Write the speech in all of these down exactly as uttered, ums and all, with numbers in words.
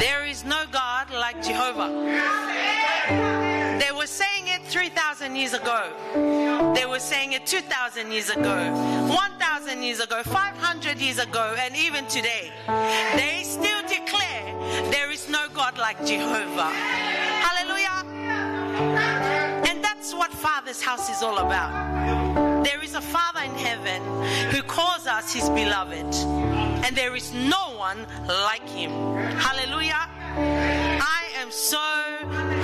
There is no God like Jehovah. They were saying it three thousand years ago. They were saying it two thousand years ago, one thousand years ago, five hundred years ago, and even today. They still declare there is no God like Jehovah. Hallelujah. And that's what Father's house is all about. There is a Father in heaven who calls us his beloved. And there is no one like him. Hallelujah. I am so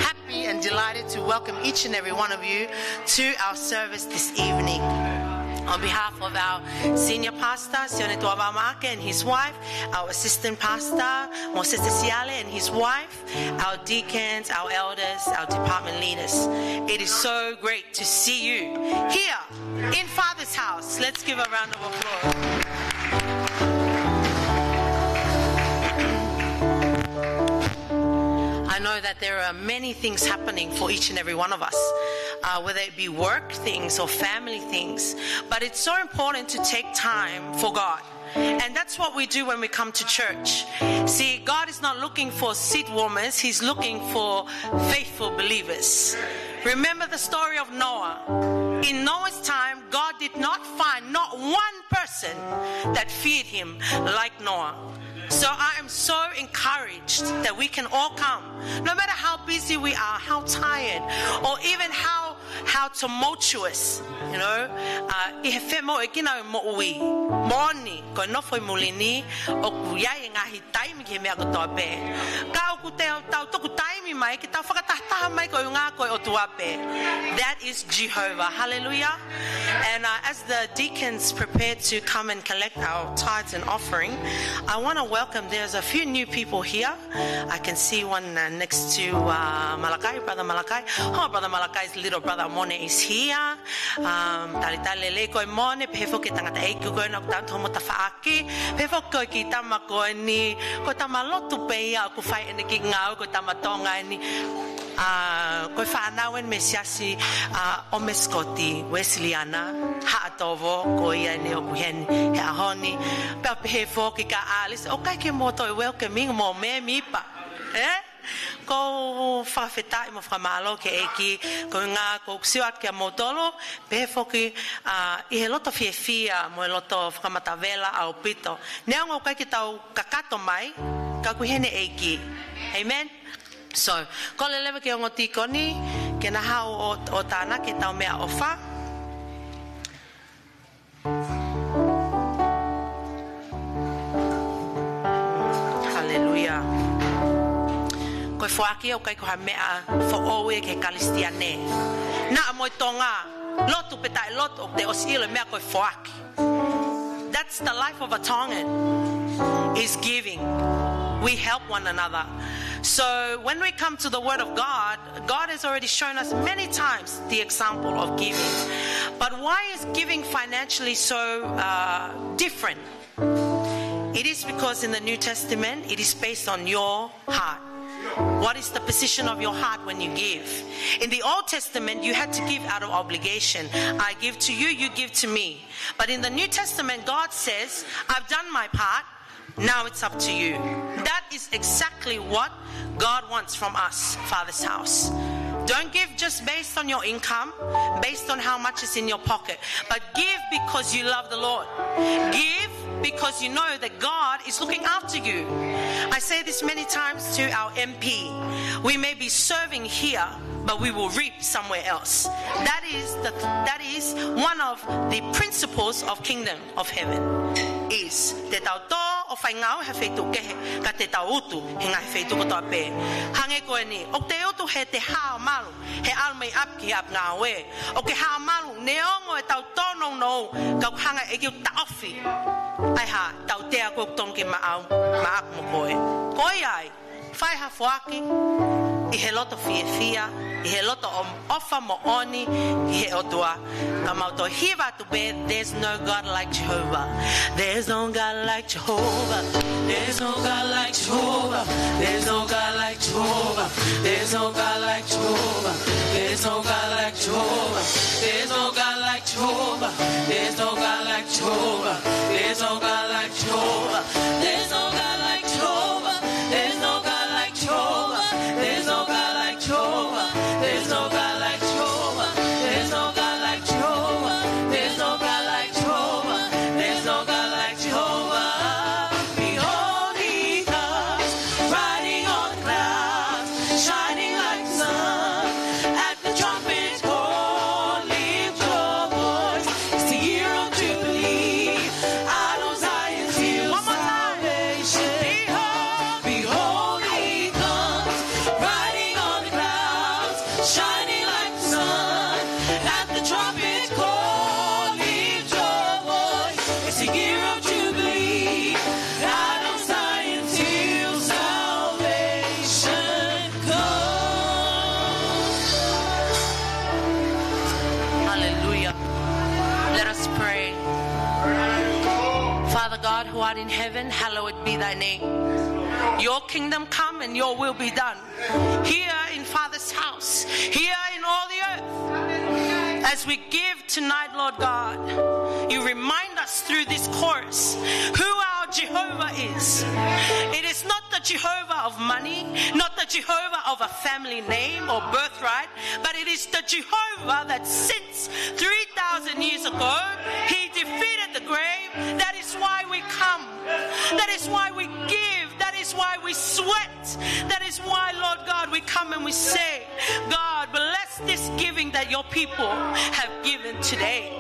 happy and delighted to welcome each and every one of you to our service this evening. On behalf of our senior pastor, Sione Tuavamaake and his wife, our assistant pastor, Mosese Siale and his wife, our deacons, our elders, our department leaders, it is so great to see you here in Father's house. Let's give a round of applause. I know that there are many things happening for each and every one of us, uh, whether it be work things or family things, but it's so important to take time for God. And that's what we do when we come to church. See, God is not looking for seat warmers, he's looking for faithful believers. Remember the story of Noah. In Noah's time, God did not find not one person that feared him like Noah. So I am so encouraged that we can all come, no matter how busy we are, how tired, or even how, how tumultuous, you know, uh, ʻi he femoʻuekina ʻo e moʻui. Moʻoni, ko e nofo ʻi muli ni, ʻoku ʻi ai e ngaahi taimi ki he meʻa kotoa pē. Ka ʻoku tau, tau tuku taimi mai ke tau fakatahataha mai koeʻuhi ko e ʻOtua pē. That is Jehovah. Hallelujah. And, uh, as the deacons prepare to come and collect our tithes and offering, I wanna welcome, there's a few new people here. I can see one, uh, next to, uh, Malakai, Brother Malakai. Oh, Brother Malakai's little brother Mone is here. Um, talitali lelei koe Mone, pehē foki e tangataʻeiki ko ena ʻoku tangutu hoʻomo tafaʻaki. Pehē foki ko e kiʻi tama ko eni, ko e tama lotu pē ia ʻoku fai ʻene kiʻi ngāue, ko e tama Tonga eni. Uh, ko e fānau eni mei he siasi, uh, ʻo Mesikoti Uesiliana, Haʻatovo, ko ia eni ʻoku ʻi heni he ʻaho ni. Pea pehē foki kia Alice, ʻoku ʻikai ke mou toe welcoming mo mēmipa. Eh? ʻOku ou fakafetaʻi mo fakamālō ki he ʻEiki, koeʻuhi ko ʻeku sio atu kia moutolu, pehē foki, uh, ʻi he loto fiefia mo e loto fakamatavela ʻaupito. Neongo ʻoku ʻikai ke tau kakato mai, ka ʻoku ʻi heni e ʻEiki. Amen. So, kole leva ki he ongo tīkoni ke na haʻu ʻo, ʻo tānaki ʻetau meʻaʻofa. Haleluia. Ko e foaki ʻoku ʻikai ko ha meʻa foʻou ia ki he Kalisitiane. Naʻa mo e Tonga, lotu pe taʻelotu, ʻoku te ʻosi ʻilo e meʻa ko e foaki. That's the life of a Tongan, is giving. We help one another. So when we come to the Word of God, God has already shown us many times the example of giving. But why is giving financially so, uh, different? It is because in the New Testament, it is based on your heart. What is the position of your heart when you give? In the Old Testament, you had to give out of obligation. I give to you, you give to me. But in the New Testament, God says, "I've done my part, now it's up to you." That is exactly what God wants from us, Father's house. Don't give just based on your income, based on how much is in your pocket, but give because you love the Lord. Give because you know that God is looking after you. I say this many times to our M P. We may be serving here, but we will reap somewhere else. That is the, that is one of the principles of kingdom of heaven, is te tau tō ʻo fai ngāue he feituʻu kehe, ka te tau utu he ngaahi feituʻu kotoa pē. Hangē ko eni, ʻoku te utu he te hao malu, he ʻalu mei ʻapi ki he ʻapi ngāue. ʻOku ke hao malu, neongo ʻetau tōnounou, ka ʻoku hanga ʻe he ʻEiki ʻo taʻofi. ʻAi ha tautea ko ē ʻoku tonu ke maʻau, maʻaku mo koe. Ko ia ai, fai ha foaki ʻi he loto fiefia, ʻi he loto ʻo-, ʻofa moʻoni ki he ʻOtua. Ka mau toe hiva atu pē, there's no God like Jehovah. There's no God like Jehovah. There's no God like Jehovah. There's no God like Jehovah. There's no God like Jehovah. There's no God like Jehovah. There's no God like Jehovah. There's no God like Jehovah. There's no God like Jehovah. There's no God like Jehovah. There's no God Art in heaven, hallowed be thy name. Your kingdom come and your will be done here in Father's house, here in all the earth. As we give tonight, Lord God, you remind us through this chorus who our Jehovah is. It is not the Jehovah of money, not the Jehovah of a family name or birthright, but it is the Jehovah that sits three thousand years ago. He defeated the grave. That is why we come. That is why we give. That is why we sweat. That is why, Lord God, we come and we say, God, bless this giving that your people have given today.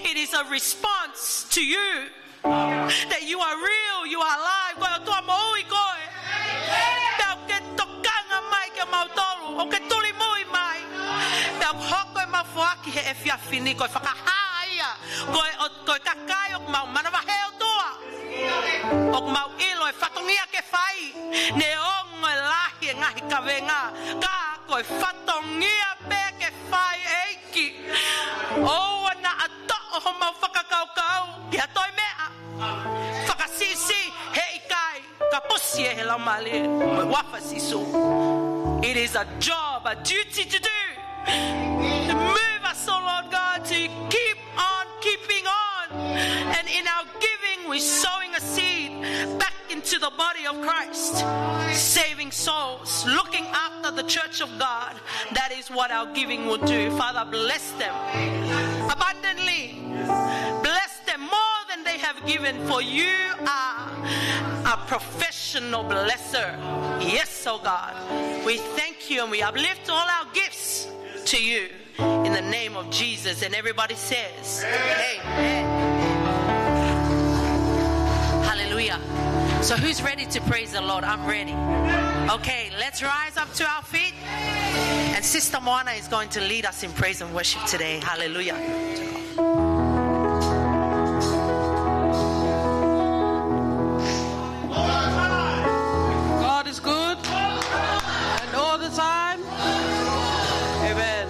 It is a response to you that you are real, you are alive. Ko e ʻOtua moʻui koe. Pea ʻoku ke tokanga mai kia mautolu, ʻoku ke tuli mui mai. Pea ʻoku hoko ʻemau foaki he efiafi ni ko e fakahā ia, ko e ʻo-, ko e kakai ʻoku mau manavahē, ʻOtua. ʻOku mau ʻilo e fatongia ke fai, neongo e lahi e ngaahi kavenga, ka ko e fatongia pē ke fai, ʻEiki. ʻOua naʻa toʻo homau fakakaukau ki ha toe meʻa. Fakasiʻisiʻi, heʻikai, kapusi ʻe he Laumālie, mo e huafa ʻo Sīsū. It is a job, a duty to do. To move us, oh Lord God, to keep on keeping on. And in our giving, we're sowing a seed back into the body of Christ, saving souls, looking after the church of God. That is what our giving will do. Father, bless them abundantly. Bless them more than they have given, for you are a professional blesser. Yes, oh God. We thank you and we uplift all our gifts to you in the name of Jesus. And everybody says, Amen. Hallelujah. So who's ready to praise the Lord? I'm ready. Okay, let's rise up to our feet. And Sister Moana is going to lead us in praise and worship today. Hallelujah. God is good and all the time. Amen.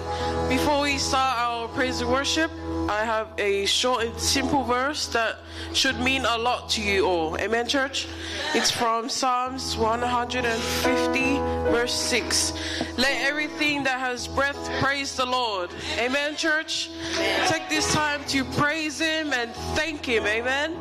Before we start our praise and worship, I have a short and simple verse that should mean a lot to you all. Amen, church? It's from Psalms one hundred fifty, verse six. Let everything that has breath praise the Lord. Amen, church? Take this time to praise him and thank him. Amen?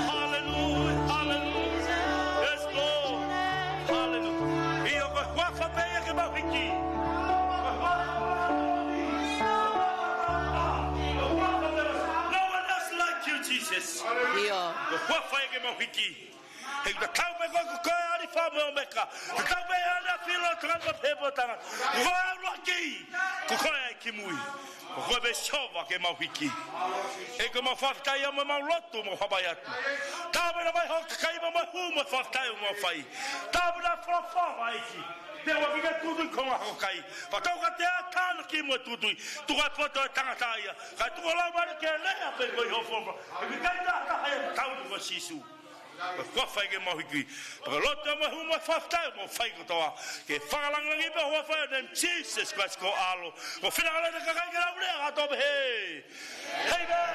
Hallelujah, hallelujah. Yes, Lord. Hallelujah. ʻIo, ko e huafa pē ia ke mau hiki. No one else like you, Jesus. ʻIo. Ko e huafa ia ke mau hiki. He ʻoku tatau pē koe, ko koe ʻa e ʻAlifa mo e ʻOmeka. Tatau pē ʻa e ʻAfiona, tangata mo e pōtalanoa. Ko koe ʻa e ʻuluaki, ko koe ʻa e kimui. Ko koe pē Sihova ke mau hiki. ʻEiki, mau fakafetaʻi ʻi heʻemau lotu mo e hapai atu. Tatau pē naʻa mai hoʻo kakai mo e hū mo e fakafetaʻi ʻoku mau fai. Tatau pē naʻa folofola ʻEiki. Te ua ki ke tutu ʻi he konga ʻo e kakai. Fakatau ka te a tāna ki mo e tutu. Tuku ʻa e poto ʻo e tangata ia. Kae tuku ʻa e lau mai ke lea pē ko e hofo. ʻIkai ke ʻi ai ha taha ia ʻe tau ko Sīsū. Ko e huafa ia ke mau hiki. Pea ko e lotu mo e hū mo e fakafetaʻi ʻoku mau fai kotoa. Ke fakalāngilangiʻi pē ho huafa ʻi he name of Jesus Christ ko ho ʻAlo. Ko e finangalo ʻa e kakai ke lau lea kātoa pē he. Amen.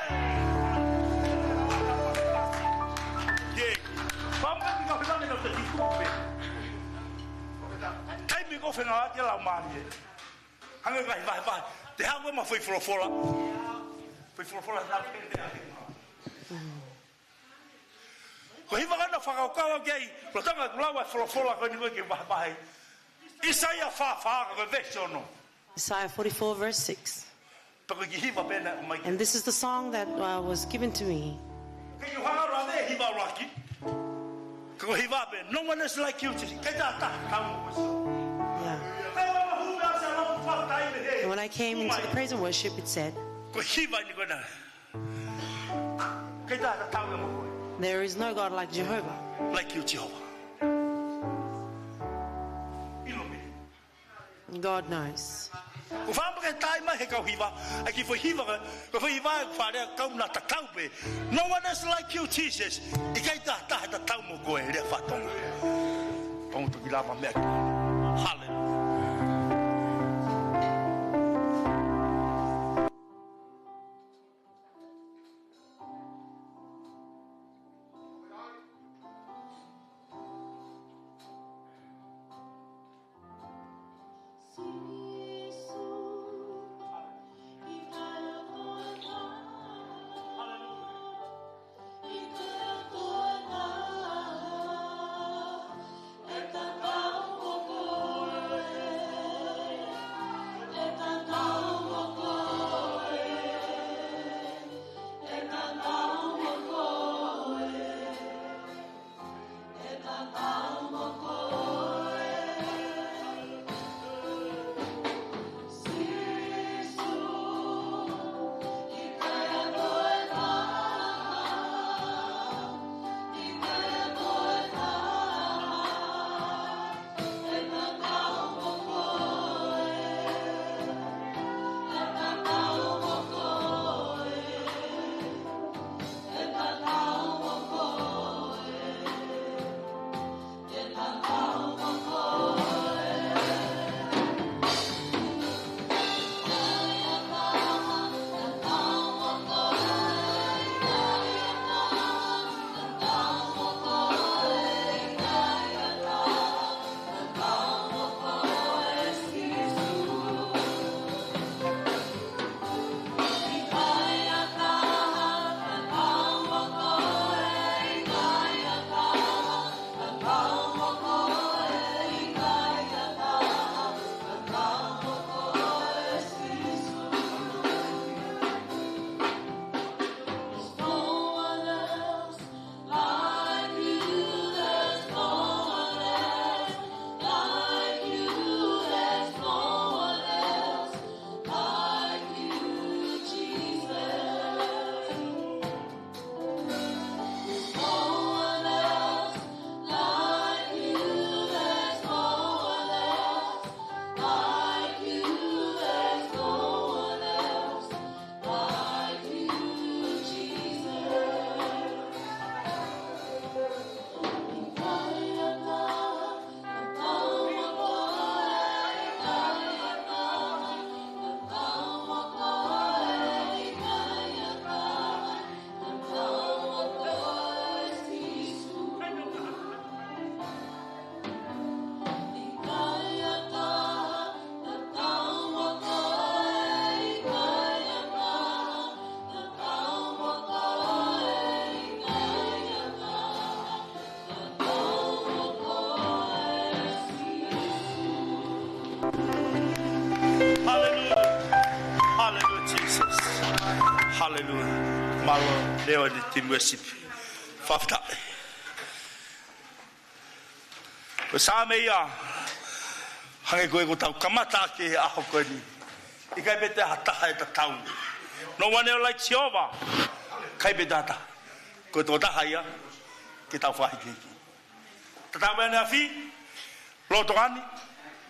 Ke. Papa ki ka finangalo te ki kupe. Taimi ko e finangalo ke lau mālie. Hangē ko e vahevahe. Te hanga mo e foʻi folofola. Foʻi folofola na pē te a. Ko e hiva ko ena fakakaukau au ki ai, lolotonga ʻeku lau ʻa e folofola ko eni ko ē ke vahevahe. ʻAisea fā fā ko e veesi ono. Isaiah forty-four, verse six. Pea ko e kiʻi hiva pē naʻe ʻomai. And this is the song that, uh, was given to me. Ke u hanga ʻo lau e hiva ʻuluaki. Ko e hiva pē, no one is like you, Jesus. ʻIkai ha taha tatau mo koe. Yeah. Pea ʻi heʻeku hū mai ʻo ʻalu ʻo fakataimi he. And when I came into the praise and worship, it said, Ko e hiva eni ko ena. ʻIkai ha taha tatau ia mo koe. There is no God like Jehovah. Like you, Jehovah. ʻIlo pē. God knows. ʻOku ou fakaʻamu ke tali mai he kau hiva, ʻa e kiʻi foʻi hiva, ko e foʻi hiva ʻoku fakalea kau naʻa tatau pē. No one is like you, Jesus. ʻIkai ha taha tatau mo koe, lea faka-Tonga. Pea mo e toki lava meʻa ki. Hallelujah. Hallelujah. Hallelujah, Jesus. Hallelujah. Mālō, leo e team worship. Fakafetaʻi. Ko e Saame ia, hangē ko ē kuo tau kamata ʻaki he ʻaho ko eni. ʻIkai pē toe ha taha ʻe tatau. No one else like Jehovah. ʻIkai pē toe ha taha. Ko e tokotaha ia ke tau fakahikihiki. Tatau mo ʻaneafi, lolotonga ni,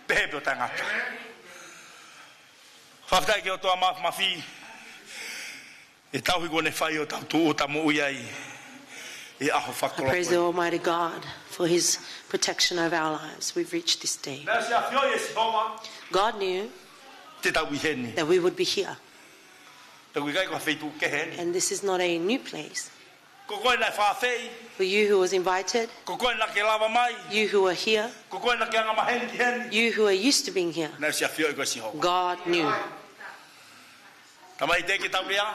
pehē pē ʻo taʻengata. Fakafetaʻi ki he ʻOtua Māfimafi, ʻi he tauhi kuo ne fai ʻo tau tūʻuta moʻui ai ʻi he ʻaho fakakoloa ko eni. I praise the Almighty God for his protection of our lives. We've reached this day. Naʻe ʻosi ʻafioʻi ʻe Sihova God knew te tau ʻi heni. That we would be here. Pea ʻoku ʻikai ko ha feituʻu kehe eni. And this is not a new place. Ko koe naʻe fakaafeʻi. For you who was invited, Ko koe naʻa ke lava mai. You who are here, Ko koe naʻa ke anga maheni ki heni. You who are used to being here, Naʻe ʻosi ʻafioʻi koe ʻe Sihova. God knew. Taimi ʻe taha ke tau lea,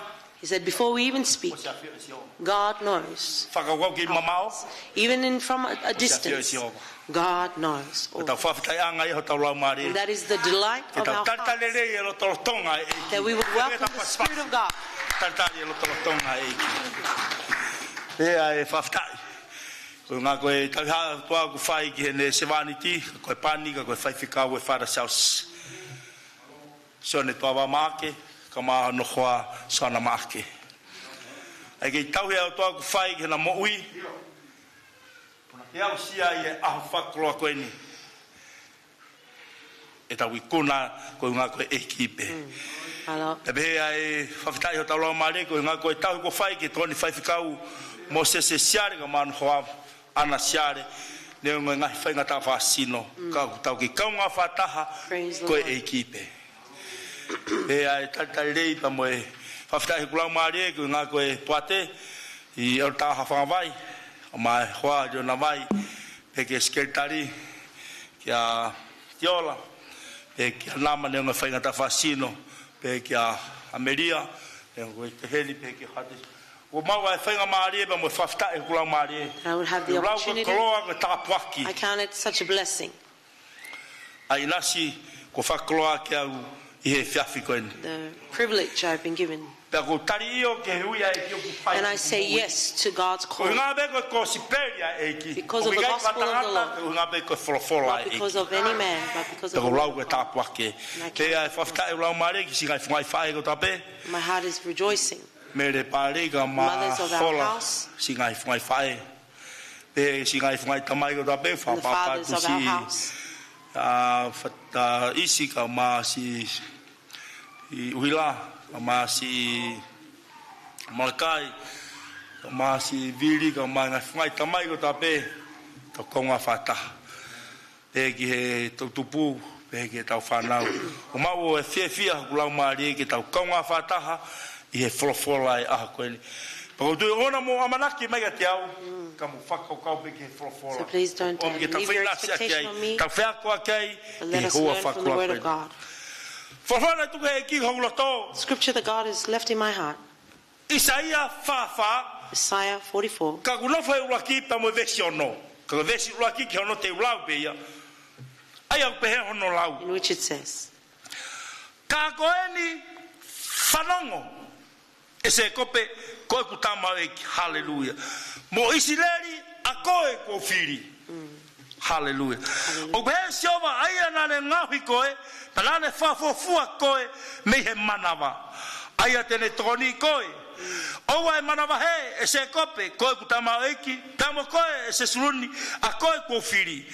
He said, before we even speak, ʻosi ʻafioʻi ʻe Sihova. God knows. Fakakaukau ki mamaʻo, Even in from a, a ʻosi ʻafioʻi ʻe distance, Sihova. God knows all. Ko ʻetau fakafetaʻiʻanga ia ʻi hotau laumālie. And that is the delight of our hearts, Ke tau talitali lelei e lotolotonga ʻo e ʻEiki. That we would welcome the Spirit of God. Talitali e lotolotonga ʻo e ʻEiki. Pea ʻe fakafetaʻi. Ko e ʻuhinga ko e tauhi ʻa e ʻOtua kuo fai ki heʻene sevāniti, ko e pani, ka ko e faifekau ʻa Father Charles. Sione Toava Maʻake, kae ʻumaʻā hono hoa Sione Maʻake. ʻA ia ko e tauhi ʻa e ʻOtua kuo fai ki heʻena moʻui, kuo ne aʻusia ʻi he ʻaho fakakoloa ko eni ʻetau ikuna ko e ʻuhinga ko e ʻEiki pē. Mm. Hello. Pea pehē ʻa e fakafetaʻi hotau laumālie ko e ʻuhinga ko e tauhi kuo fai ki he tokoni faifekau Mōsese Siale kae ʻumaʻā hono hoa ʻAna Siale, neongo e ngaahi faingataʻa fakasino, Mm. ka ʻoku tau kei kaungā fakataha Praise the ko e Lord. ʻEiki pē. Pea ʻe talitali lelei pea mo e fakafetaʻi hoku laumālie ko e ʻuhinga ko e poate, ʻi ʻEletā Hafagavai, kae ʻumaʻā e hoa Liona Vai, pehē ki he sekelitali, kia Tiola, pehē kia Nama neongo e faingataʻa fakasino, pehē kia ʻAmelia, neongo ʻoku ʻikai ke ʻi heni, pehē kia Hati. ʻOku ou maʻu ʻa e faingamālie pea mo e fakafetaʻi hoku laumālie. I would have the Ke u lau ko e opportunity. koloa ko e tāpuaki. I count it such a blessing. ʻA e ʻinasi kuo fakakoloa kiate au ʻi he efiafi ko eni. The privilege I've been given. Pea ʻoku ou tali ʻio ki he ui ʻa e ʻEiki ʻoku fai And I ki say mui. yes to God's call. ʻUhinga pē ko e kosipeli ʻa e ʻEiki. Because of the gospel of the Lord. ʻOku ʻikai ko e tangata, ʻuhinga pē ko e folofola ʻa e ʻEiki. Not because of any man, but because of the word of God. Pea ʻoku ou lau ko e tāpuaki. And I count it. Pea ʻe fakafetaʻi hoku laumālie ki he siʻi ngaahi faʻē kotoa pē. My heart is rejoicing. Mele Pale kae ʻumaʻā Mothers of our Hola, house. siʻi ngaahi faʻē. Pea siʻi ngaahi faʻē tamai kotoa pē, And the fathers of our house. ʻa, fa-, ʻa, ʻIsi kae ʻumaʻā siʻi, ʻi ʻUhila, kae ʻumaʻā siʻi Malakai, kae ʻumaʻā siʻi Vili, kae ʻumaʻā ngaahi faʻē tamai kotoa pē, tau kaungā fakataha. Pehē ki he toʻutupu, pehē ki heʻetau fānau. ʻOku ou maʻu ʻa e fiefia hoku laumālie ke tau kaungā fakataha ʻi he folofola ʻo e ʻaho ko eni. Pea ʻoku ou tui ʻoku mou ʻamanaki mai kiate au, Mm. ka mou fakakaukau pē ki he folofola. So please don't, uh, ʻOmi ke tau leave your feinasi ʻaki expectation ai, on me, tau feakoʻaki ai, but let ʻi he us houa learn from the fakakoloa word ko of eni. God. Folofola naʻe tuku ʻe he ʻEiki ki hoku loto. Scripture that God has left in my heart. ʻAisea fā fā. Isaiah forty-four. Ka ʻoku nofo he ʻuluaki pea mo e veesi ono. Ka ko e veesi ʻuluaki ki hono teu lau pē ia. ʻA ia ʻoku pehē hono lau. In which it says, Ka ko eni fanongo, ʻe Sēkope, ko ʻeku tamaioʻeiki. Haleluia. Mo ʻIsileli, ʻa koe kuo u fili. Mm. Haleluia. Haleluia. ʻOku pehē ʻe Sihova, ʻa ia naʻa ne ngaohi koe, pea naʻa ne fakafuofua koe mei he manava, ʻa ia te ne tokoniʻi koe. ʻOua ʻe manavahē, ʻe Sēkope, ko ʻeku tamaioʻeiki, pea mo koe, ʻe Sesuluni, ʻa koe kuo u fili.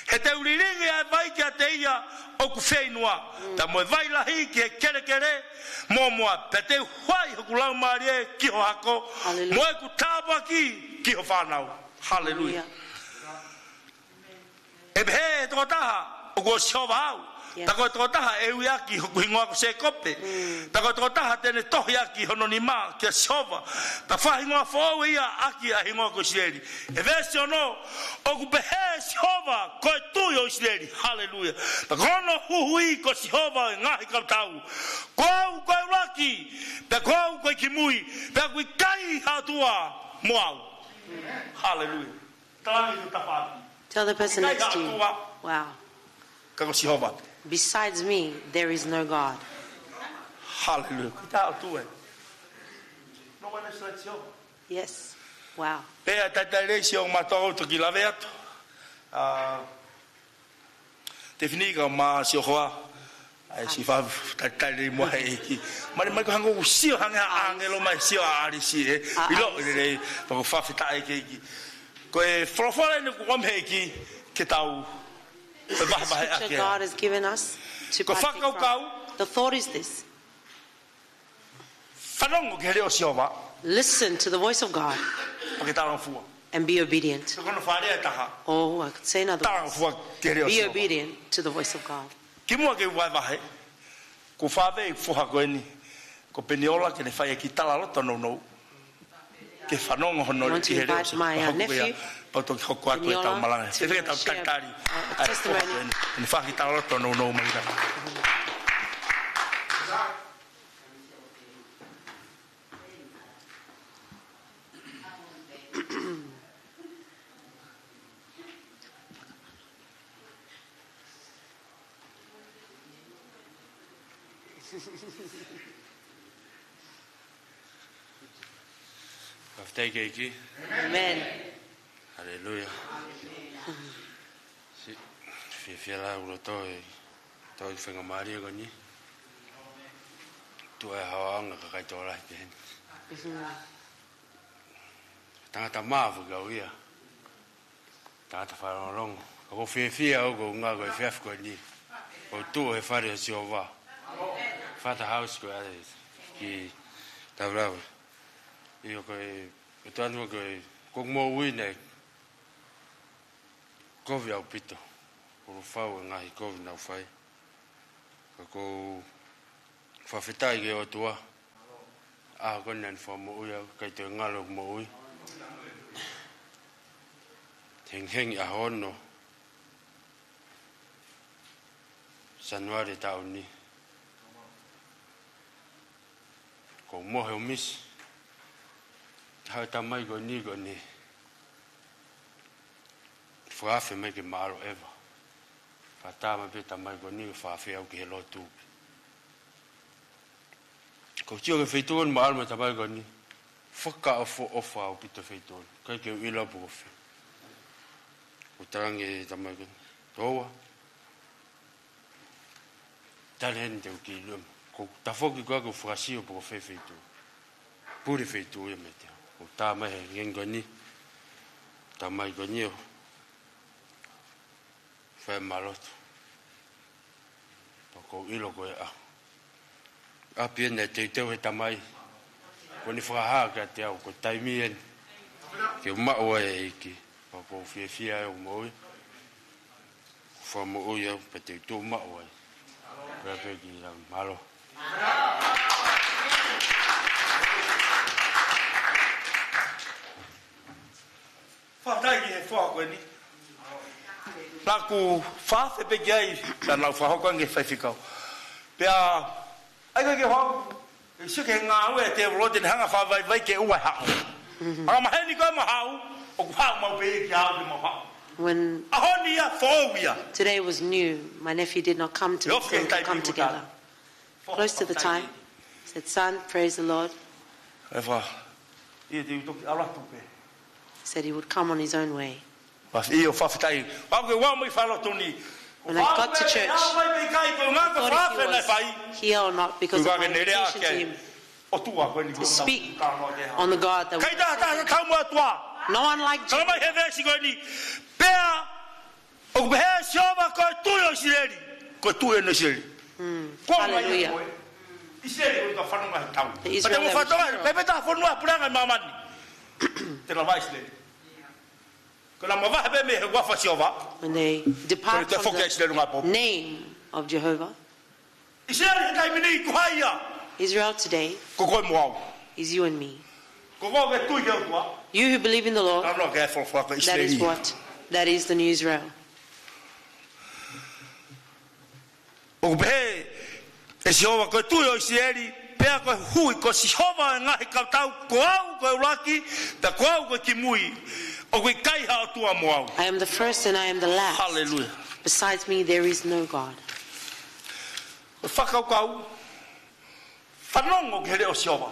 He te u lilingi ʻa e vai kiate ia ʻoku fieinua, pea mo e vai lahi ki he kelekele mōmoa, pea te u huaʻi hoku laumālie ki ho hako, Haleluia. mo ʻeku tāpuaki ki ho fānau. Haleluia. Haleluia. ʻE pehē ʻe he tokotaha, ʻoku ʻo Sihova au. Yes. Pea ko e tokotaha ʻe ui ʻaki hoku hingoa ko Sēkope. Mm. Pea ko e tokotaha te ne tohi ʻaki hono nima kia Sihova. Pea fakahingoa foʻou ia ʻaki ʻa e hingoa ko ʻIsileli. ʻE veesi ono, ʻoku pehē ʻe Sihova, ko e Tuʻi ʻo ʻIsileli. Haleluia. Pea ko hono huhuʻi ko Sihova ʻo e ngaahi kautau. Ko au ko e ʻuluaki, pea ko au ko e kimui, pea ʻoku ʻikai ha ʻOtua mo au. Haleluia. Talaange ki ho tafaʻaki. Tell the person next to you. ʻIkai ha ʻOtua. Wow. Ka ko Sihova. Besides me, there is no God. Haleluia. Ko e ʻOtua ē. No one else like Jehovah. Yes. Wow. Pea talitali sio mātou toki lave atu. ʻA, Tefini ka ma sio hoa. ʻAi si fa talitali mo he ʻEiki. Mali mai ko hangē ʻoku sio hangē ha ʻāngelo mai sio ʻa ʻAlisi ē. ʻIlo ʻAlisi. Lelei, pea ko e fakafetaʻi ki he ʻEiki. Ko e folofola eni kuo ʻomi he ʻEiki ke tau. Ko e vahevahe ʻaki ē. God has given us to partake from. Ko e fakakaukau. The thought is this. Fanongo ki he leʻo ʻo Sihova. Listen to the voice of God. Pea ke talangofua. And be obedient. Ko hono fakalea ʻe taha. Oh, I could say another word. Talangofua ki he leʻo ʻo Sihova. Be obedient to the voice of God. Kimuʻa ke vahevahe, ʻoku ou fakaafeʻi e foha ko eni, ko Peniola, ke ne fai e kiʻi talaloto nounou. Ke fanongo hono ʻi he leʻo ʻo Sihova. I want to invite my, uh, nephew, Peniola, to share a, a testimony. Ko e hoko ia, pea toki hoko atu e tau malanga. Fefeka tau talitali ʻa e foha ko eni. Ko e foha ke talaloto nounou mai la. Fakafetaʻi ki he ʻEiki. Amen. Haleluia. Siʻi fiefia lahi ʻi loto ʻi he tau faingamālie ko eni. Tuʻu e haohaoa ʻa e kakai tokolahi pehē ni. Tangata mā foki au ia. Tangata fakalongolongo. Ka ʻoku ou fiefia au ko e ʻuhinga ko e efiafi ko eni. ʻOku ou tuʻu he fale ʻo Sihova. Father's house ko ia ki Taulava. ʻIo ko e, ʻoku ou tui ange ko e, ʻoku ou moʻui ʻi he kovi ʻaupito. ʻOku ou fau e ngaahi kovi naʻa ku fai. Ka ʻoku ou fakafetaʻi ki he ʻOtua. ʻA ko eni naʻa ne fakamoʻui au, ʻikai toe ngalo ʻeku moʻui. Hengihengi ʻaho ono Sānuali taʻu ni. ʻOku ou mohe ʻo misi. Haʻu e tamai ko eni ko eni. Fakaafe mai ke mālō ʻeva. Fakatā mai pē tamai ko eni ke fakaafe au ki he lotu. ʻOku ou sio ki he feituʻu ni, mālō mai tamai ko eni. Fakaʻofoʻofa ʻaupito feituʻu ni. ʻIkai ke u ʻilo pe ko fē. ʻOku ou talaange ki he tamai ko eni. Toua. Tali heni te u kiʻi lue. ʻOku ou tafoki ko ē ʻoku ou fakasio pe ko fē feituʻu. Pule feituʻu ia meiate au. ʻOku ou tā mai he ngaahi ko eni. Tamai ko eni ʻo fai ma lotu. Pea ʻoku ou ʻilo ko e ʻaho. ʻApi eni ʻe teuteu he tamai. Ko eni fakahā kiate au, ko e taimi eni. Ke u maʻu ai e ʻEiki. Pea ʻoku ou fiefia ai ʻoku ou moʻui. Fakamoʻui au, pea te u toe maʻu ai. Pea pē ki he lau mālō. Fakafetaʻi ki he foha ko eni. Naʻa ku fakaafe pē ki ai, ka naʻa ku fakahoko ange ki he faifekau. Pea, ʻai ko e ke hau, ʻe sio ki he ngāue ʻa e tēvolo te ne hanga fakavaivai ke ʻoua ʻe haʻu. Angamaheni ko ē mo haʻu, ʻoku haʻu maʻu pē ia kiate au ke mau haʻu. When ʻAho ni ia, foʻou ia. Today was new, my nephew did not come to me, so we could come together. Close to the time. Said, "Son, praise the Lord." ʻE fa. ʻIo, te u toki ʻalu atu pē. Said he would come on his own way. Fa, ʻio, fakafetaʻi. Pau ke ua mai faloto ni. When I got to church, I thought if he was here or not because of my invitation to him to speak on the God that we were serving. No one like Jesus. Tala mai he veesi ko eni. Pea ʻoku pehē ʻe Sihova ko e Tuʻi ʻo ʻIsileli. Ko e Tuʻi ʻo ʻIsileli. Mm. Ko e mai ʻa koe. Hallelujah. ʻIsileli ko e ka fanongo he tau. The Israel that we serve. Pea te mo fatonga, pea peta fonua puleʻanga ʻi māmani. Te na vai ʻIsileli. Ko na mavahe pē mei he huafa ʻo Sihova. When they depart from the name of Jehovah. ʻIsileli he taimi ni ko hai ia? Israel today. Ko koe mo au. Is you and me. Ko koe ʻoku ke tui ki he ʻOtua. You who believe in the Lord, that is what, that is the new Israel. ʻOku pehē ʻe Sihova ko e Tuʻi ʻo ʻIsileli, pea ko e hui ko Sihova ʻo e ngaahi kautau, ko au ko e ʻuluaki, pea ko au ko e kimui, ʻoku ʻikai ha ʻOtua mo au. I am the first and I am the last. Hallelujah. Besides me, there is no God. Fakakaukau. Fanongo ki he leʻo ʻo Sihova.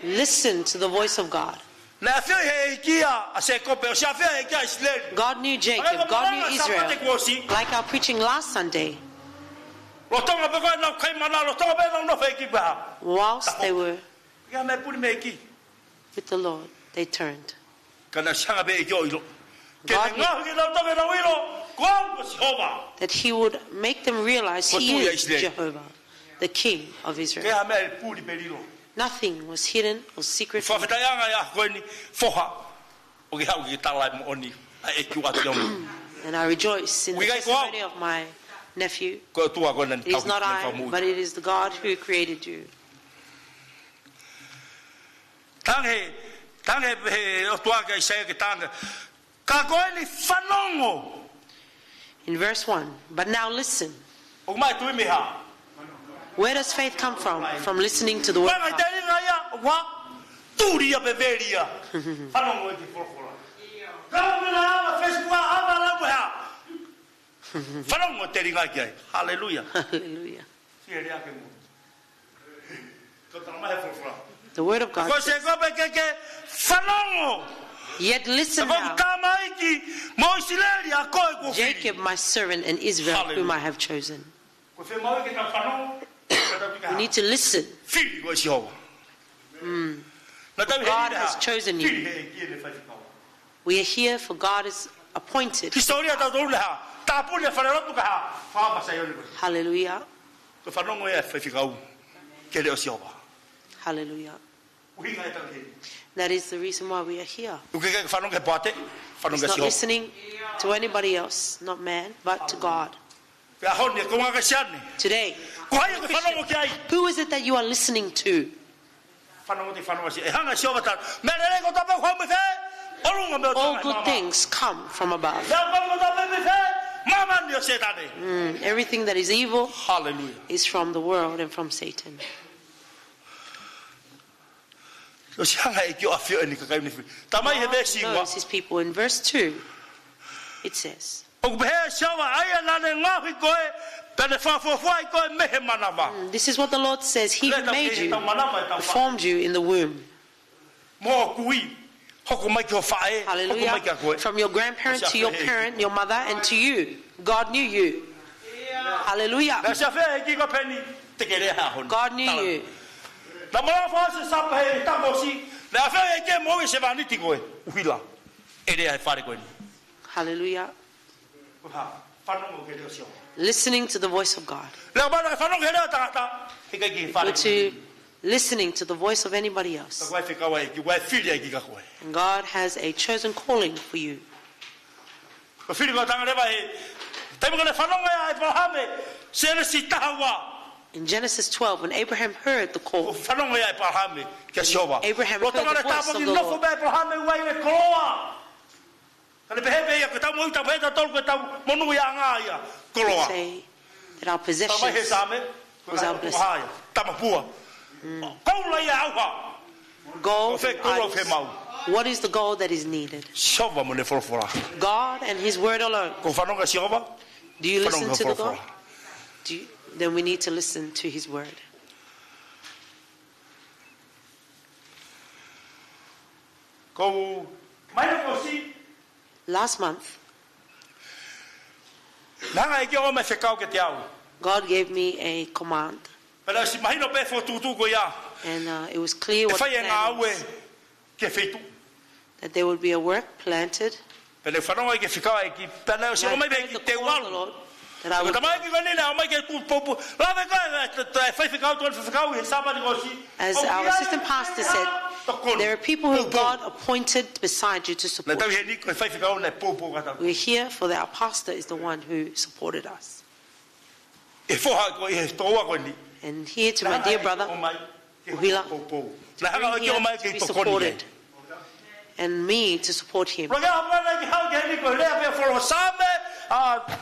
Listen to the voice of God. Naʻe ʻafioʻi ʻe he ʻEiki ʻa Sēkope, ʻosi ʻafioʻi ʻe he ʻEiki ʻa ʻIsileli. God knew Jacob, God knew Israel. Hangē ko e malanga Sāpate kuo ʻosi. Like our preaching last Sunday, Lolotonga pē ko ē ʻenau kaimana, lolotonga pē ʻenau nofo ʻi he ʻEiki pea. Whilst they were Ka mea puli mei he ʻEiki. With the Lord, they turned. Ka naʻe ʻosi hanga pē ʻe he ʻEiki ʻo ʻilo. Ke God ne knew ngaohi kinautolu ke nau ʻilo, ko au ko Sihova. That he would make them realize he is Jehovah, the King of Israel. Ko e Ko e Israel. Hā e meʻa ʻe puli pe lilo. Nothing was hidden or secret from him. Fakafetaʻi ange ʻi he ʻaho ko eni, foha, ʻoku ke haʻu ke tala e moʻoni ʻa e ʻEiki ʻoku ʻoatu ʻiate au. And I rejoice in the testimony of my nephew. Ko e ʻOtua ko ena naʻa ne tauhi mo fakamoʻui. It is not I, but it is the God who created you. Tangi, tangi pē he ʻOtua kia ʻAisea ke tangi. Ka ko eni fanongo. In verse one, but now listen. ʻOku ʻomai e tui mei he hā? Where does faith come from? From listening to the word of God. Ko e ngaahi telinga ia, ʻoua, tuli ia pe veli ia. Fanongo ki he folofola. Ka mena ʻa Facebook, ʻa ʻalu mei he hā? Fanongo telinga ki ai. Haleluia. Haleluia. Sio lelei ke mo. Ko e tala mai he folofola. The word of God says, Sēkope ke ke fanongo. Yet listen now, Sēkope tamaiki mo ʻIsileli ʻa koe kuo fili. Jacob, my servant, and Israel, whom I have chosen. Haleluia. Ko e fiemaʻu ke tau fanongo, ke tau pika. We need to listen. Fili koe ʻe Sihova. Mm. Naʻa tau God has chosen you. Fili he ʻEiki ʻene faifekau. We are here for God is appointed. Hisitōlia ʻatautolu ʻe hā? Tāpuni e falelotu kae hā? Fāmasa ʻi ʻoleva. Hallelujah. Ko e fanongo ia ʻa e faifekau ki he leʻo ʻo Sihova. Hallelujah. ʻUhinga ʻetau ʻi heni. That is the reason why we are here. ʻOku ʻikai ke fanongo ki he poate, fanongo ki Sihova. It's not listening to anybody else, not man, but to God. Pea ʻaho ni, ko e ngaahi Kalisitiane. Today, Ko hai ʻoku ke fanongo ki ai? Who is it that you are listening to? Fanongo te fanongo si. ʻE hanga ʻe Sihova ʻo tala. Meʻa lelei kotoa pē ʻoku haʻu mei fē? ʻOlunga mei ʻOtua. All good things come from above. Meʻa kotoa pē mei fē? Māmani ʻo Sētane. Mm, everything that is evil Hallelujah. Is from the world and from Satan. ʻOsi hanga ʻe he ʻEiki ʻo ʻafioʻi ʻene kakai ʻo ne fili. Tala mai he veesi ua. God knows his people. In verse two, it says, ʻOku pehē ʻe Sihova, ʻa ia naʻa ne ngaohi koe, pea ne fakafuofuaʻi koe mei he manava. Mm, this is what the Lord says, he who made you, who formed you in the womb. Mo kui, hoko mai ki ho faʻē, hoko mai kia koe. Hallelujah. From your grandparent to your parent, your mother, and to you. God knew you. Hallelujah. Naʻe ʻosi ʻafioʻi ʻe he ʻEiki ko Peni, te ke lea he ʻaho ni. God knew you. Naʻa mo la fa se sapa he takosi, naʻe ʻafioʻi ʻe he ʻEiki mo e sevāniti ko ē, ʻuhila. ʻE lea he fale ko eni. Hallelujah. Ko e hā? Fanongo ki he leʻo ʻo Sihova. Listening to the voice of God. Lea mana ke fanongo ki he leʻo ʻo e tangata, heʻikai ke fale. But to listening to the voice of anybody else. Ka ko e fekau ʻa e ʻEiki, ko e fili ʻa e ʻEiki kia koe. And God has a chosen calling for you. Ko e fili ko e tangata leva he taimi ko ē naʻe fanongo ai ʻa ʻĒpalahame, Sēnesi taha ua. In Genesis twelve, when Abraham heard the call, Ko e fanongo ia ʻa ʻĒpalahame kia Sihova. Abraham heard the voice of the Lord. Lolotonga naʻe tāpuaki nofo pē ʻa ʻĒpalahame ʻi he koloa. Ka ne pehē pē ia, ko ʻetau moʻui, tau pehē ʻe tautolu ko ʻetau monū ia ʻanga ia, koloa. Say that our possessions Tala mai he Saame, ko was our e blessing. Hā ia, tamapua. Mm. Koula ia ʻauha. Gold and ice. Ko fē koula ʻoku fiemaʻu? What is the gold that is needed? Sihova mo ʻene folofola. God and his word alone. Ko e fanongo ki he Sihova? Do you listen to the God? Fanongo ki he folofola. Do you, then we need to listen to his word. Ko e māhina kuo ʻosi. Last month, Naʻe hanga ʻe he ʻEiki ʻo ʻomai e fekau kiate au. God gave me a command. Pea naʻe ʻosi mahino pē e fokotuʻutuʻu ko ia. And, uh, it was clear what the plan was. ʻE fai e ngāue ki he feituʻu. That there would be a work planted. Pea naʻe fanongo ai ki he fekau ʻa e ʻEiki. Pea naʻe ʻosi ʻomai pē ki he ʻalu. And I heard the call of the Lord that I would go. Ko e tamaiki ko eni naʻe ʻomai ke poupou. Lave ko ē, ʻe, ʻe, ʻe faifekau, tō faifekau he Sāpate kuo ʻosi. As our assistant pastor said, there are people who God appointed beside you to support you. Naʻa tau ʻi heni ko e faifekau naʻe poupou kia tautolu. We're here for that. Our pastor is the one who supported us. ʻE foha ko ē, ʻe tokoua ko eni. And here to my dear brother, Uhila, to bring him to be supported. And me to support him. Laka ʻo ʻomai ke haʻu ki heni ko e lea pē folofola Saame, ʻa,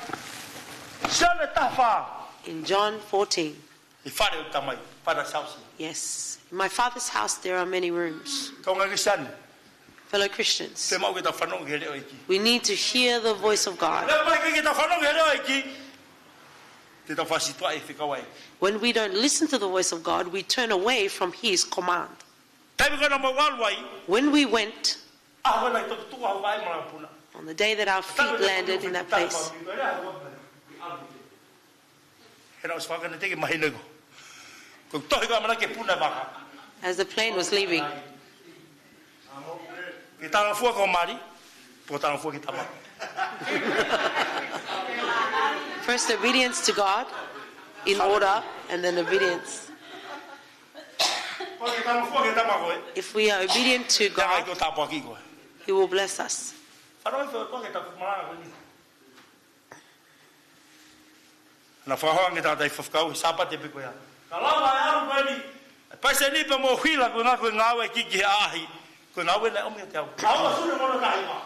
Sione taha fā. In John fourteen. ʻI he fale ʻo e Tamai, Father's house. Yes. In my Father's house there are many rooms. Kaungā Kalisitiane. Fellow Christians, Fiemaʻu ke tau fanongo ki he leʻo ʻo e ʻEiki. We need to hear the voice of God. Lea mai ke tau fanongo ki he leʻo ʻo e ʻEiki. Te tau fakasītuʻaʻi e fekau ai. When we don't listen to the voice of God, we turn away from His command. Taimi ko ē naʻa mau ʻalu ai, When we went, ʻaho ko ē naʻe toki tuku au ai mo e puna. On the day that our feet landed in that place, He naʻe ʻosi fakana teke mahino ko. Ko e tohi ko ē ʻamanaki ke puna e vaka. As the plane was leaving. Ke talangofua ki ho mali, pea talangofua ki he Tamai. First obedience to God in order, and then obedience. Pea ke talangofua ki he Tamai ko ē. If we are obedient to God, He will bless us. Naʻa fakahoa ange tata i fafakau he Sāpate pē ko ia. Ka lava e ʻalu ko eni, e paiseni pē mo hila ko e ngāue, ko e ngāue ʻa e ʻEiki ki he ʻaʻahi. Ko e ngāue naʻe ʻomi kiate au. Aua sune mono tahi ma.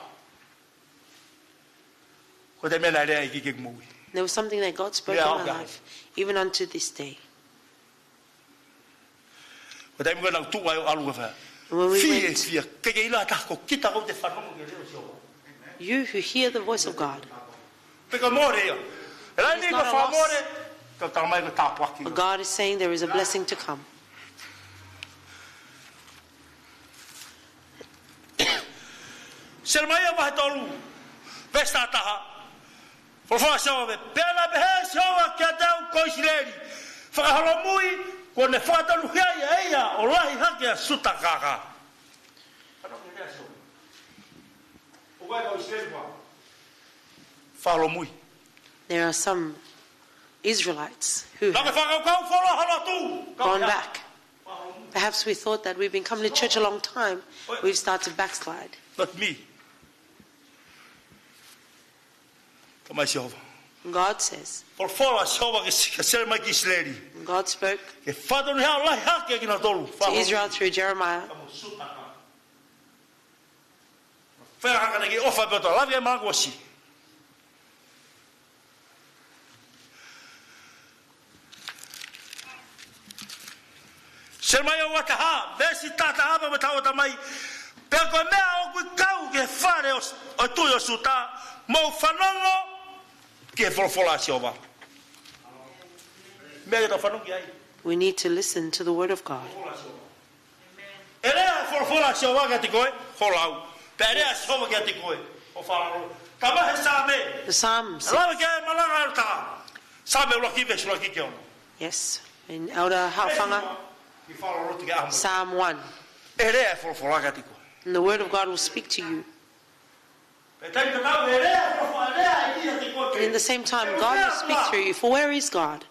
Ko e taimi naʻe lea e ʻEiki ki heʻeku moʻui. There was something that God spoke in my life, even unto this day. Ko e taimi ko ē naʻa ku tuʻu ai ʻo ʻalu ki fē. When we went, Fie, fie, ke ke ila taha ko kita ko te fanongo ki he leʻo ʻo Sihova. You who hear the voice of God. Pea ka mole ia. E lai ni ka fakamole, ka tala mai ko e tāpuaki. But God is saying there is a blessing to come. Selemaia vahe tolu, veesi taha taha. Folofola ʻa Sihova, pea naʻe pehē ʻe Sihova kiate au ko ʻIsileli, fakaholomui, kuo ne fakatonuhiaʻi ʻe ia ʻo lahi hake ʻa Siuta kākā. Fakaholomui. There are some Israelites who have gone back. Perhaps we thought that we've been coming to church a long time, we've started to backslide. Not me. Tamai Sihova. God says, Folofola ʻa Sihova ki, ki Selemaia ki ʻIsileli. God spoke Ke fakatonuhiaʻi ʻo lahi hake kinautolu. To Israel through Jeremiah. Fakaholomui. Fēfē hake naʻe ʻofa pē ʻo tala ke malanga ʻosi. Selemaia ua taha, veesi taha taha pea mo e taha ua, tamai. Pea ko e meʻa ʻoku ʻikai kau ki he fale ʻo, ʻo e tuʻi ʻo Siuta, mou fanongo ki he folofola ʻa Sihova. Meʻa ke tau fanongo ki ai. We need to listen to the word of God. Folofola ʻa Sihova. ʻE lea e folofola ʻa Sihova kiate koe, hola au. Pea ʻe lea ʻa Sihova kiate koe, ʻo fakalotolahi. Ka mai he Saame. The Psalm says, Lave ki ai e malanga ʻa e ʻEletā. Saame ʻuluaki veesi ʻuluaki ki he ono. Yes, in Elder Haʻofanga, Ki fakalotolahi ki he ʻaho mo e Psalm one. ʻE lea e folofola kiate koe. And the word of God will speak to you. Pea taimi tatau ʻe lea e folofola, lea e ia te koe. And in the same time, God will speak through you. For where is God?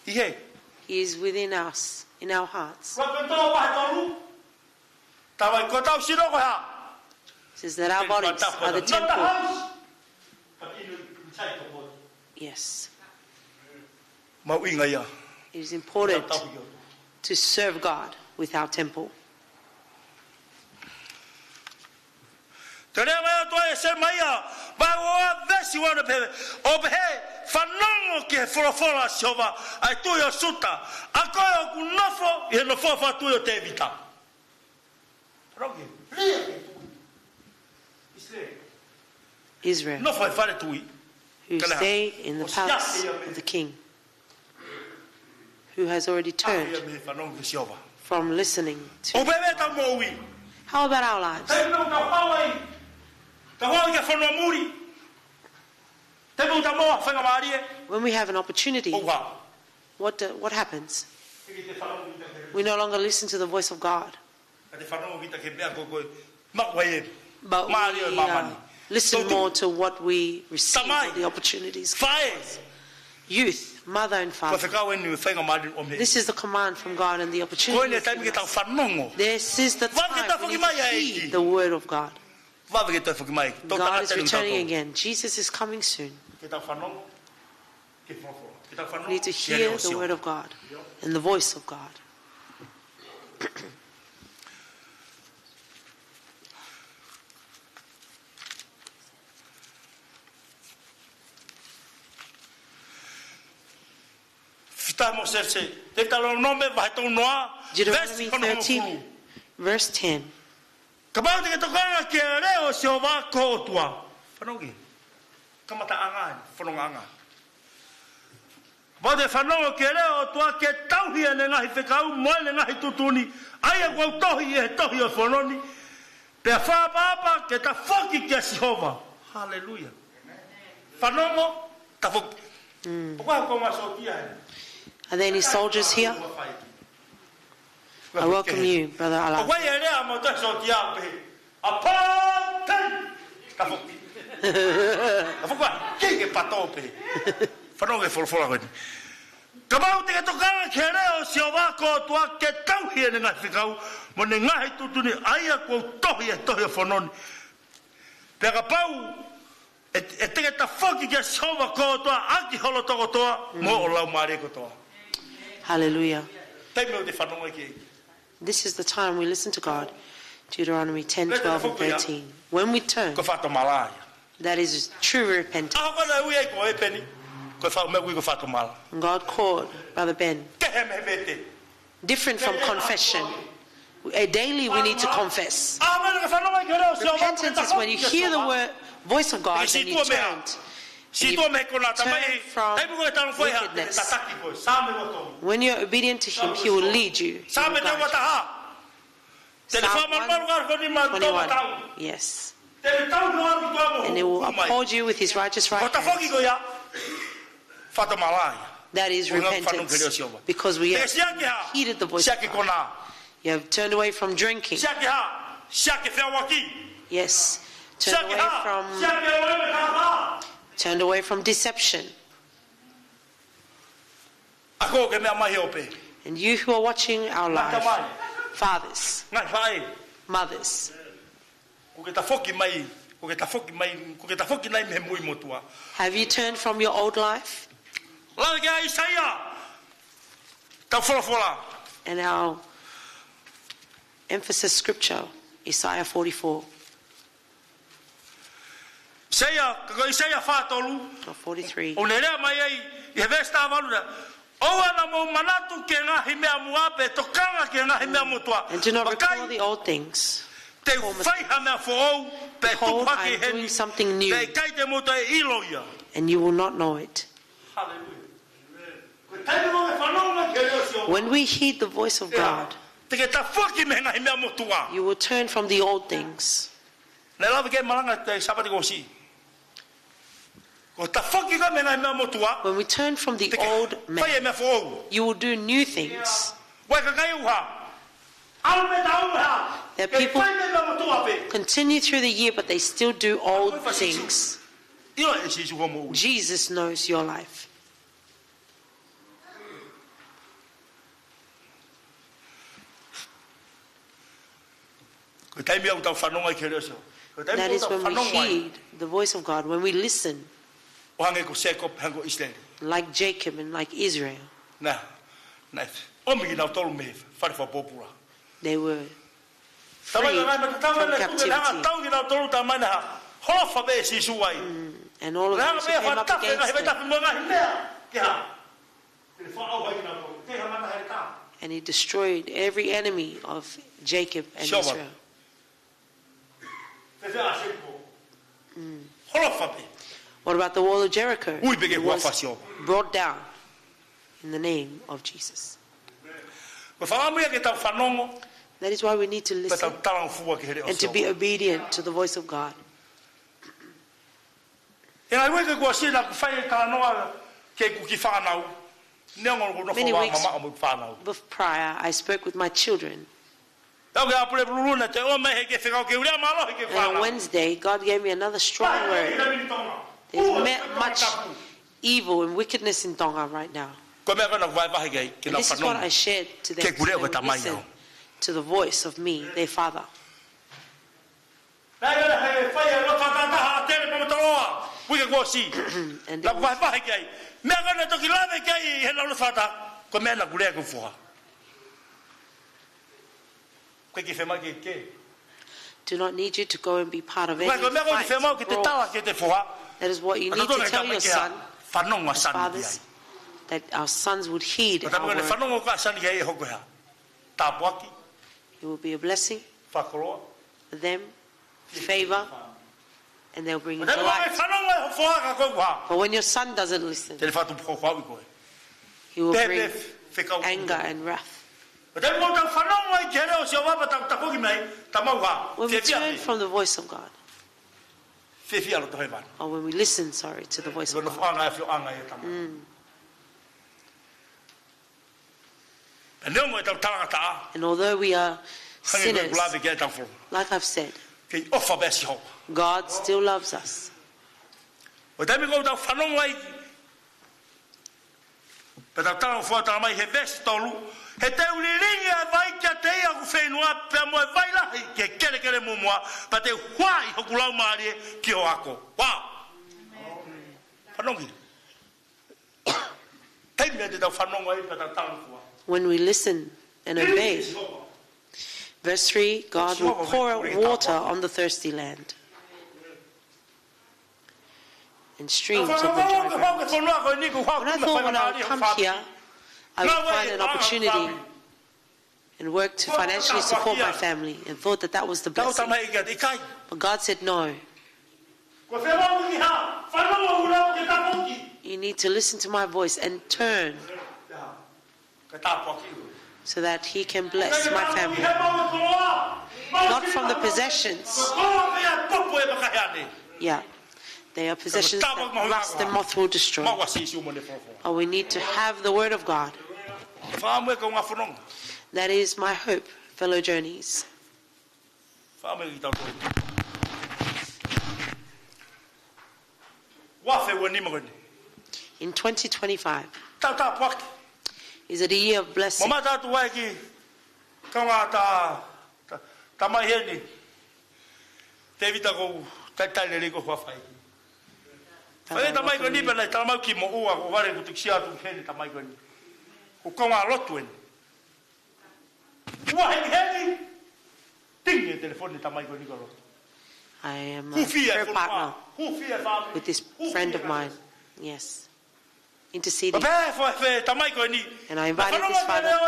ʻI hē. He is within us, in our hearts. Ua ko tau paha tolu. Tau ai ko tau sino ko e hā? Says that our bodies are the temple. Not the house, but in, inside the body. Yes. Mahuʻinga ia. It is important to serve God with our temple. Toe lea mai ʻa e ʻOtua ʻia Selemaia, vahe ua veesi ua, ʻo pehē, ʻo pehē, fanongo ki he folofola ʻa Sihova, ʻa e tuʻi ʻo Siuta, ʻa koe ʻoku nofo ʻi he nofoʻanga tuʻi ʻo Tēvita. Fanongo ki he lea ʻa e tuʻi. Israel, Israel, nofo he fale tuʻi, who stay in the palace of the king, who has already turned from listening to. ʻO pehē ʻetau moʻui. How about our lives? Taimi ʻoku tau haʻu ai, tau haʻu ai ki he fonua muli. Taimi ʻoku tau maʻu ha faingamālie. When we have an opportunity, ʻOku hā? what, uh, what happens? ʻIkai te fanongo kita ki he. We no longer listen to the voice of God. Ka te fanongo kita ki he meʻa ko ē ʻoku maʻu ai e mālie ʻo e māmani. But we, uh, listen more to what we receive, or the opportunities. Tamai, faʻē. Youth, mother and father. Ko e fekau eni ʻo e faingamālie ʻoku ʻomi. This is the command from God and the opportunity is given us. Ko eni e taimi ke tau fanongo. This is the time we need to heed the word of God. Vave ke toe foki mai. Tau tangata ni tau. God is returning again. Jesus is coming soon. Ke tau fanongo. Ke folofola. Ke tau fanongo. We need to hear the word of God and the voice of God. Fita mo sese. Teutalōnome vahe tolu noa. Deuteronomy thirteen, verse ten. Kapau te ke tokanga ki he leʻo ʻo Sihova ko ho ʻOtua. Fanongo ki he kamataʻanga, fonongaʻanga. Kapau te fanongo ki he leʻo ʻo e ʻOtua ke tauhi ʻene ngaahi fekau mo ʻene ngaahi tuʻutuʻuni, ʻa ia kuo u tohi ʻi he tohi ʻo e fono ni, pea fakaʻapaʻapa ke tafoki kia Sihova. Haleluia. Fanongo, tafoki. Mm. ʻOku ʻi ai ha kau sōtia heni? Are there any soldiers here? I welcome you, Brother Alaa. ʻOku ʻi ai e lea ʻa e sōtia pē. ʻApō! Tafoki. Tafoki ā, kei ke pato pē. Fanongo ki he folofola ko eni. Kapau te ke tokanga ki he leʻo ʻo Sihova ko ho ʻOtua ke tauhi ʻene ngaahi fekau mo ʻene ngaahi tuʻutuʻuni, ʻa ia kuo u tohi ʻi he tohi ʻo e fono ni. Pea kapau ʻe, ʻe te ke tafoki kia Sihova ko ho ʻOtua ʻaki ho loto kotoa, mm, mo ho laumālie kotoa. Hallelujah. Taimi ʻoku te fanongo ai ki ai. This is the time we listen to God. Deuteronomy ten, twelve, and thirteen. When we turn, ko e fakatomala ia. That is true repentance. ʻAho ko ē naʻe ui ai ko ē Peni, ko e fa-, meʻa ui ko e fakatomala. God called Brother Ben. Kehe mei he vete. Different from confession. Uh, daily we need to confess. Repentance is when you hear the word, voice of God and you turn. Situa mei he konā, tamai, taimi ko ē ʻoku tau fai ha tataki ko ē, Saame ua tolu. When you're obedient to him, he will lead you. He will guide you. Saame ua taha. Te ne fakamalumalu ʻa e ʻaho ni mo e tau. Yes. Te ne tau mo ʻalu ki tuʻa mo hū mai. And he will uphold you with his righteous right hand. Ko e tafoki ko ia, fakatomala ia. That is repentance, because we have heeded the voice of God. Siʻaki ha, siʻaki konā. You have turned away from drinking. Siʻaki ha, siʻaki feʻauaki. Yes. Turned away from, siʻaki ha, siʻaki feʻauaki. Turned away from deception. ʻA koe ʻoku ke meʻa mai he ope. And you who are watching our live, fathers, ngaahi faʻē, mothers, kuo ke tafoki mai, kuo ke tafoki mai, kuo ke tafoki nai mei he moʻui motuʻa? Have you turned from your old life? Lave ki ai ʻa ʻAisea, tau folofola. And our emphasis scripture, Isaiah forty-four. ʻAisea, ka ko ʻAisea fā tolu. Or forty-three. ʻOku ne lea mai ai ʻi he veesi taha valu na. ʻOua naʻa mou manatu ki he ngaahi meʻa muʻa pe tokanga ki he ngaahi meʻa motuʻa. And do not recall the old things. Vakai, te u fai ha meʻa foʻou, pea ʻe tupu hake heni. Behold, I am doing something new. Pea ʻikai te mou toe ʻilo ia. And you will not know it. Haleluia. Ko e taimi ʻoku ke fanongo ki he leʻo ʻo Sihova. When we heed the voice of God, te ke tafoki mei he ngaahi meʻa motuʻa. You will turn from the old things. Naʻe lave ki ai e malanga ʻi he Sāpate kuo ʻosi. Ko e tafoki ko ē mei he ngaahi meʻa motuʻa, when we turn from the old man, te ke fai e meʻa foʻou. You will do new things. Ko e kakai ʻoku hā, ʻalu mei he taʻu mo e hā, there are people, ke fai e meʻa motuʻa pē. Continue through the year, but they still do old things. ʻIo, ʻe Sīsū hoʻo moʻui. Jesus knows your life. Ko e taimi ʻoku tau fanongo ai ki he leʻo ʻo Sihova. Ko e taimi ʻoku tau fanongo ai. That is when we heed the voice of God, when we listen. ʻO hangē ko Sēkope, hangē ko ʻIsileli. Like Jacob and like Israel. Naʻe, naʻe ʻomi kinautolu mei he fale fakapōpula. They were freed from captivity. Tamai, tamai, tamai, tamai, tau kinautolu, tamai, naʻe holofa pē ʻe Sīsū ai. Mm, and all of those who came up against them. Naʻe hanga pē ʻe he tafe, ngaahi tafe mo e ngaahi meʻa ke hā, te ne fakaʻauha kinautolu. Te ha mana he ta. And he destroyed every enemy of Jacob and Israel. Sihova. Fēfē ʻa Sēkope? Mm. Holofa pē. What about the wall of Jericho? Ui pē ki he huafa ʻo Sihova. It was brought down in the name of Jesus. Ko e fakaʻamu ia ke tau fanongo. That is why we need to listen and to be obedient to the voice of God. Pea tau talangofua ki he leʻo ʻo Sihova. ʻI he ngaahi uike kuo ʻosi naʻá ku fai e talanoa ki heʻeku kiʻi fānau. Neongo ʻoku ou nofo vā mamaʻo mo e fānau. Many weeks bef-, prior, I spoke with my children. Tau ki he ʻaho Pulelulu naʻe toe ʻomai ʻe he ʻEiki e fekau ke u lea mālohi ki heʻeku fānau. And on Wednesday, God gave me another strong word. There's ma-, much evil and wickedness in Tonga right now. Ko e meʻa ko ē naʻá ku vahevahe ki ai, ke nau fanongo. And this is what I shared to them, to them listen to the voice of me, their father. Naʻe ʻi ai e fai e lotu fakataha ʻa Tele Pamatoloa, uike kuo ʻosi. And there was, naʻá ku vahevahe ki ai. Meʻa ko ē naʻe toki lave ki ai heʻenau lotu fakataha, ko e meʻa naʻá ku lea ki heʻeku foha. ʻOku ʻikai ke fiemaʻu ke ke. Do not need you to go and be part of any fights, brawl. Ko e meʻa ko ē ʻoku fiemaʻu ke te tala ki heʻete foha. That is what you need to tell your son, as fathers, that our sons would heed our word. Ko e taimi ko ē naʻe fanongo ko ē ʻa Sani ki ai ʻe hoko ʻi he hā? Tāpuaki. It will be a blessing for them, favor, and they'll bring delight. Ko e taimi ko ē naʻe fanongo e foha ka ko e hā? But when your son doesn't listen, te ne fakatupu ko e hā ʻi koe? He will bring anger and wrath. Pea te mau tau fanongo ai ki he leʻo ʻo Sihova pea tau tafoki mai, tau mau hā. When we turn from the voice of God, fiefia loto hēvani. Or when we listen, sorry, to the voice of God. Ko e nofoʻanga ʻa e ʻafioʻanga ʻa e Tamai. Mm. Pea neongo ʻetau talangataʻa, and although we are sinners, hangē ko e lave ki ai ʻetau folofola, like I've said, kei ʻofa pē ʻa Sihova. God still loves us. ʻO taimi ko ē ʻoku tau fanongo ai, pea tau tala ʻo fua tala mai he veesi tolu: He te u lilingi ʻa e vai kiate ia ʻoku feʻunga, pea mo e vai lahi ki he kelekele muʻomuʻa, pea te u huaʻi hoku laumālie ki ho ako. Wow. Fanongo. Taimi ʻe te tau fanongo ai pea tau tala ʻo fua. When we listen and obey. Verse three, God will pour out water on the thirsty land and streams of the dry ground. When I thought when I would come here, I would find an opportunity and work to financially support my family, and thought that that was the blessing. But God said, "No. You need to listen to my voice and turn so that he can bless my family." Not from the possessions. Yeah. They are possessions that rust and moth will destroy. But we need to have the word of God. That is my hope, fellow journeys. In twenty twenty-five, is it a year of blessing? Tamai heni. Tēvita, ko e talitali lelei ko e fafai. Fai e tamai ko eni pea naʻe tala mai kimuʻa, ko e vale kuo tuku atu heni tamai ko eni. Ko e kaungā lotu eni. Ua heni heni. Tingi e telefoni tamai ko eni ko e lotu. I am a prayer partner with this friend of mine. Yes. Interceding. Pea pehē e tamai ko eni. And I invited this father.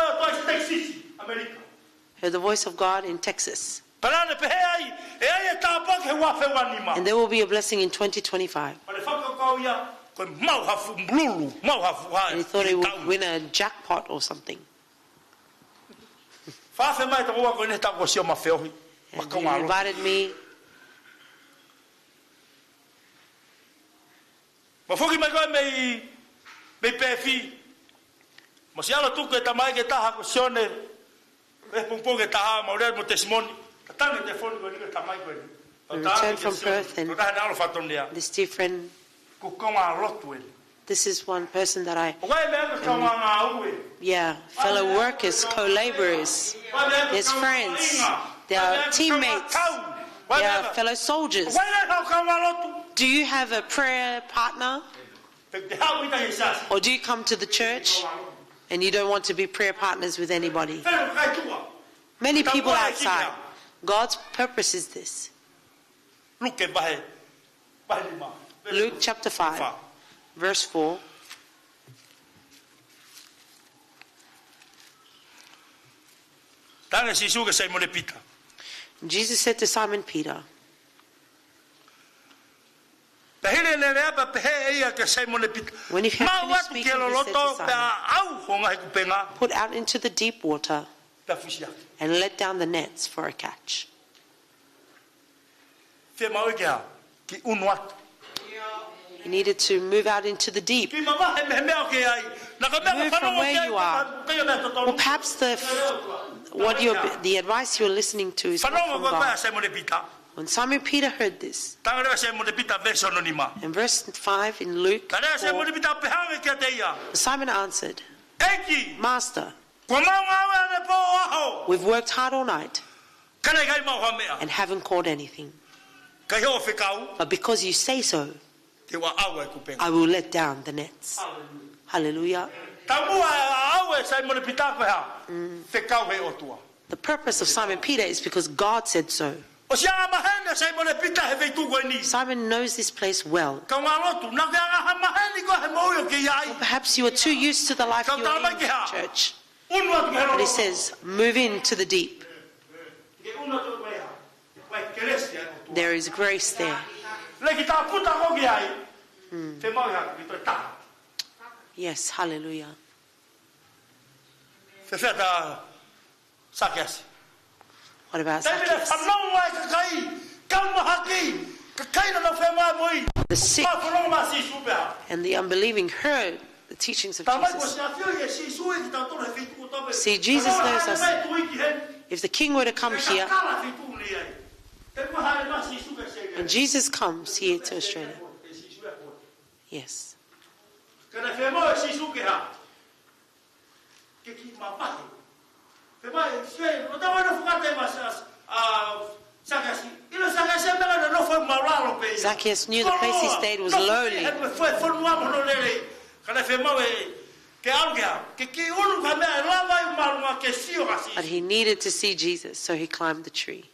Heard the voice of God in Texas. Pea naʻa ne pehē ai, ʻe ʻi ai e tāpuaki he ua afe ua nima. And there will be a blessing in twenty twenty-five. Pea ne fakakaukau ia, ko e maʻu ha fuʻu lulu, maʻu ha fuʻu hā. And he thought he would win a jackpot or something. Fai mai e tokoua ko eni he taʻu kuo ʻosi ʻo ma feohi. And he invited me. Ma foki mai ko ē mei, mei Pēfi. Ma ʻosi ʻalu ʻo tuku e tamaiki ʻe taha ko Sione. Pea pongipongi ʻe taha, mau lea mo e testimony. Ka tangi e telefoni ko eni ko e tamaiki ko eni. We returned from Perth and this dear friend, ko e kaungā lotu eni. This is one person that I, yeah, fellow workers, co-laborers, there's friends, there are teammates, there are fellow soldiers. Do you have a prayer partner? Or do you come to the church and you don't want to be prayer partners with anybody? Many people outside. God's purpose is this. Luke chapter five, verse four. Talaange ʻe Sīsū kia Saimone Pita. Jesus said to Simon Peter, Pea hili ʻene lea pea pehē ʻe ia kia Saimone Pita, when he had finished speaking, he said to Simon, maʻu atu ki he loloto pea ʻau ho ngaahi kupenga, put out into the deep water and let down the nets for a catch. Fiemaʻu ke ʻunu atu. He needed to move out into the deep. Ke mavahe mei he meʻa ʻoku ke ʻi ai. Move from where you are. Or perhaps the, what you're, the advice you're listening to is not from God. When Simon Peter heard this, talaange ʻe Saimone Pita, veesi hono nima. In verse five in Luke four, Simon answered, ʻEiki, Master, kuo mau ngāue ʻanepō ʻo ʻaho, we've worked hard all night, ka naʻe ʻikai maʻu ha meʻa, and haven't caught anything. Ka ʻi hoʻo fekau, but because you say so, te u ʻaʻau e kupenga. I will let down the nets. Hallelujah. Taumuʻa e ʻaʻau ʻe Saimone Pita ko e hā? Fekau he ʻOtua. The purpose of Simon Peter is because God said so. ʻOsi angamaheni ʻa Saimone Pita he feituʻu ko eni. Simon knows this place well. Kaungā lotu, naʻa ke angamaheni koe he moʻui ʻoku ke ʻi ai. Or perhaps you are too used to the life you're in, church. ʻUnu atu ki he loloto. But he says, move into the deep. Ke ʻunu atu ko e hā? Ko e kelesi ʻa e ʻOtua. There is grace there. Leki tāputa ko ē ki ai. Te mau ia ki toe taha. Yes, hallelujah. Pea fēfē ʻa Sakeasi? What about Zacchaeus? Taimi naʻe fanongo ai e kakai, kau mahaki, kakai naʻa nau fai mo ia. The sick Ka fanongo mai Sīsū pea. and the unbelieving heard the teachings of Talamai ko e Jesus. Sīsū ʻe Sīsū ʻe kitautolu he feituʻu kotoa pē. See, Jesus knows us. Fanongo mai tui ki heni. If the king were to come here, Kakala feituʻu nei ai. Te mua haʻele mai Sīsū ki Australia. When Jesus comes here to Australia, Sīsū ʻe koi. Yes. Ka naʻe fēfē Sīsū ke hā? Ke kiʻi mavahe. Fēfē, fē, no tawa no fukate ma sa, a, Sakeasi. ʻIlo Sakeasi mela no fo malalo pē. Zacchaeus knew the place he stayed was lowly. He fo, fo mua mo no lele. Ka naʻe fēfē e, ke ʻalu ke hā? Ke kiʻi ʻunu ka meʻa ʻe lava ai malunga ke sio ka si. But he needed to see Jesus, so he climbed the tree.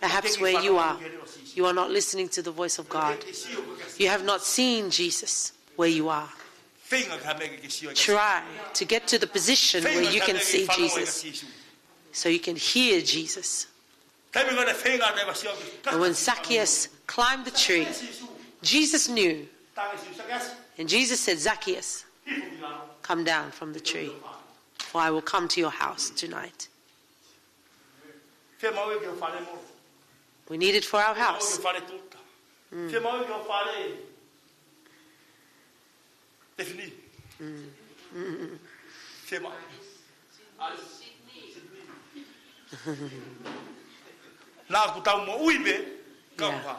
Perhaps where you are, you are not listening to the voice of God. You have not seen Jesus where you are. Try to get to the position where you can see Jesus, so you can hear Jesus. And when Zacchaeus climbed the tree, Jesus knew, and Jesus said, "Zacchaeus, come down from the tree, for I will come to your house tonight." Fēfē ke fale mo. We need it for our house. Fēfē ke fale tuta. Fēfē ke fale Tefini. Fēfē. Naʻa ʻoku tau moʻui pē, kau Yeah. pā.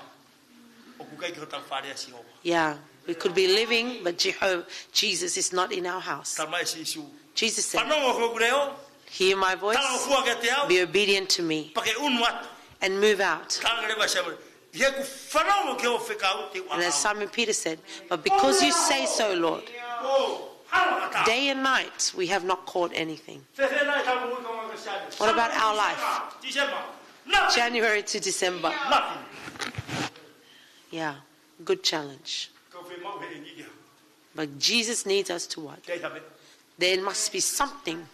ʻOku ʻikai ke tau fale ʻa Sihova. Yeah, we could be living, but Jeho-, Jesus is not in our house. Talamai Sīsū. Jesus said, Fanongo ko ʻeku leʻo. "Hear my voice, Talangofua kiate au. be obedient to me, Pea ke ʻunu atu. and move out." Talamai leva Saimone, he ʻoku fanongo ki hoʻo fekau te u ʻalu. And as Simon Peter said, "But because you say so, Lord, Oh, hala ka ta. day and night we have not caught anything." Fēfē nai tau mo i ka maka Saimone. What about our life? December. Nothing. January to December. Nothing. Yeah, good challenge. Kau fēfē mau he ʻengi ia. But Jesus needs us to what? Kei hame. There must be something.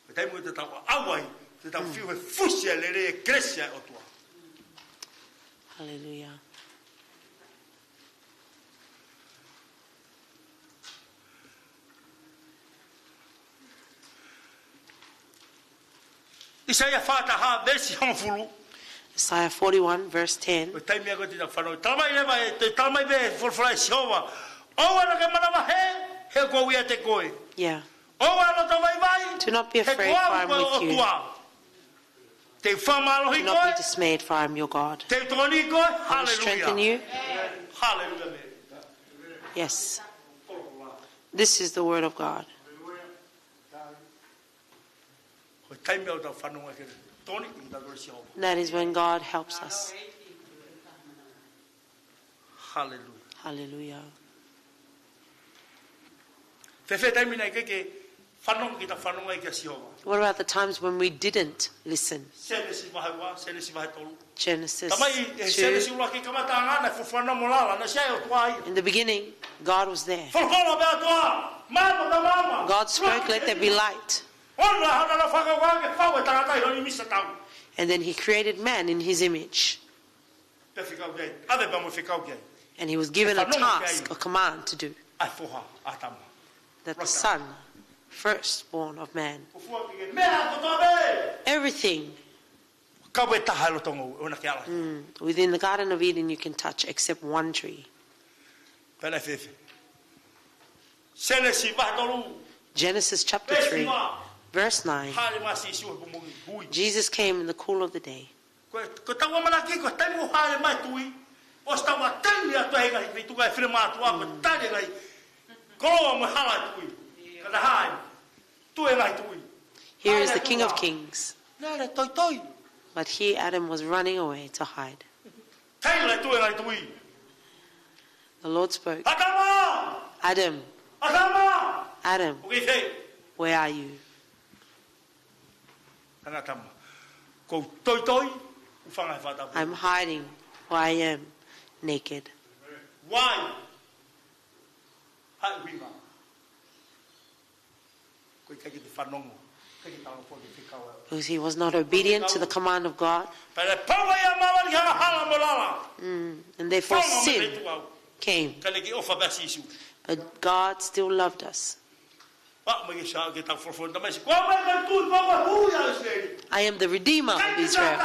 Ko e taimi ko ē te tau ʻaʻau ai, te tau fiu he fusi ʻa e lelei ʻa e kelesi ʻa e ʻOtua. Hallelujah. ʻAisea fā taha veesi hongofulu. Isaiah forty-one, verse ten. Ko e taimi ia ko ē te tau fanongo. Talamai leva ʻe, te talamai pē folofola ʻa Sihova. ʻOua naʻa ke manavahē, he ʻoku ou ʻiate koe. Yeah. ʻOua naʻa ke vaivai, Do not be afraid, for I am with you. He ko au ko e ʻOtua. Te u fakamālohiʻi koe. Do not be dismayed, for I am your God. Te u tokoniʻi koe. I will strengthen you. Hallelujah. Hallelujah. Yes. This is the word of God. Ko e taimi ʻoku tau fanongo ai ke tokoniʻi kitautolu ʻe Sihova. That is when God helps us. Hallelujah. Hallelujah. Fēfē taimi naʻe ʻikai ke fanongo kita fanongo ai kia Sihova? What about the times when we didn't listen? Sēnesi vahe ua, Sēnesi vahe tolu. Genesis Talamai ʻe two. Sēnesi ua ki he kamataʻanga naʻe folofola mo lala, naʻe ʻi ai e ʻOtua ai. In the beginning, God was there. Folofola pē ʻOtua, mai mo tama ma. God spoke, "Let there be light." Ona hana na fakakaukau ke fau e tangata ʻi hono ʻimisi ʻatautolu. And then he created man in his image. Pea fekau ki ai. ʻAve pea mo fekau ki ai. And he was given a task, a command to do. ʻA e foha, ʻAtama. That the son, firstborn of man. Ko fua ki he meʻa kotoa pē. Everything. Kau e taha ʻi loto ngoue, ʻoua naʻa ke ala. Mm. Within the Garden of Eden, you can touch except one tree. Pea naʻe fēfē? Sēnesi vahe tolu. Genesis chapter three, verse nine. Hāʻele mai Sīsū he pongipongi hui. Jesus came in the cool of the day. Ko e, ko e tau ʻamanaki, ko e taimi ʻoku hāʻele mai e tui, ʻosi tau ʻateni atu ai e ngaahi feituʻu ʻa e finemātuʻa, ko e tali e ngaahi koloa mo e hala e tui. Ka naʻe hā ai, tui e ngaahi tui. Here is the King of Kings. Naʻe toitoi. But here Adam was running away to hide. Kaila e tui e ngaahi tui. The Lord spoke, ʻAtama! Adam, ʻAtama! Adam, ʻOku ke ʻi fē? Where are you? Tangata ma. ʻOku ou toitoi, ʻuhinga he fakatapu. I'm hiding, for I am naked. Why? Hā e ʻuhinga? Ko e ʻikai ke te fanongo, ʻikai ke te talangofua ki he fekau ʻa e ʻOtua. Because he was not obedient to the command of God. Pea naʻe pau ai ʻa māmani ki he angahala mo e lala. Mm, and therefore sin. Fanongo mei he feituʻu au. came. Ka ne kei ʻofa pē ʻa Sīsū. But God still loved us. Pea ʻomai ke sa ke tau folofola mai si. Ko au mai ka tui, ko au mai hui ʻa ʻIsileli. I am the Redeemer of Israel.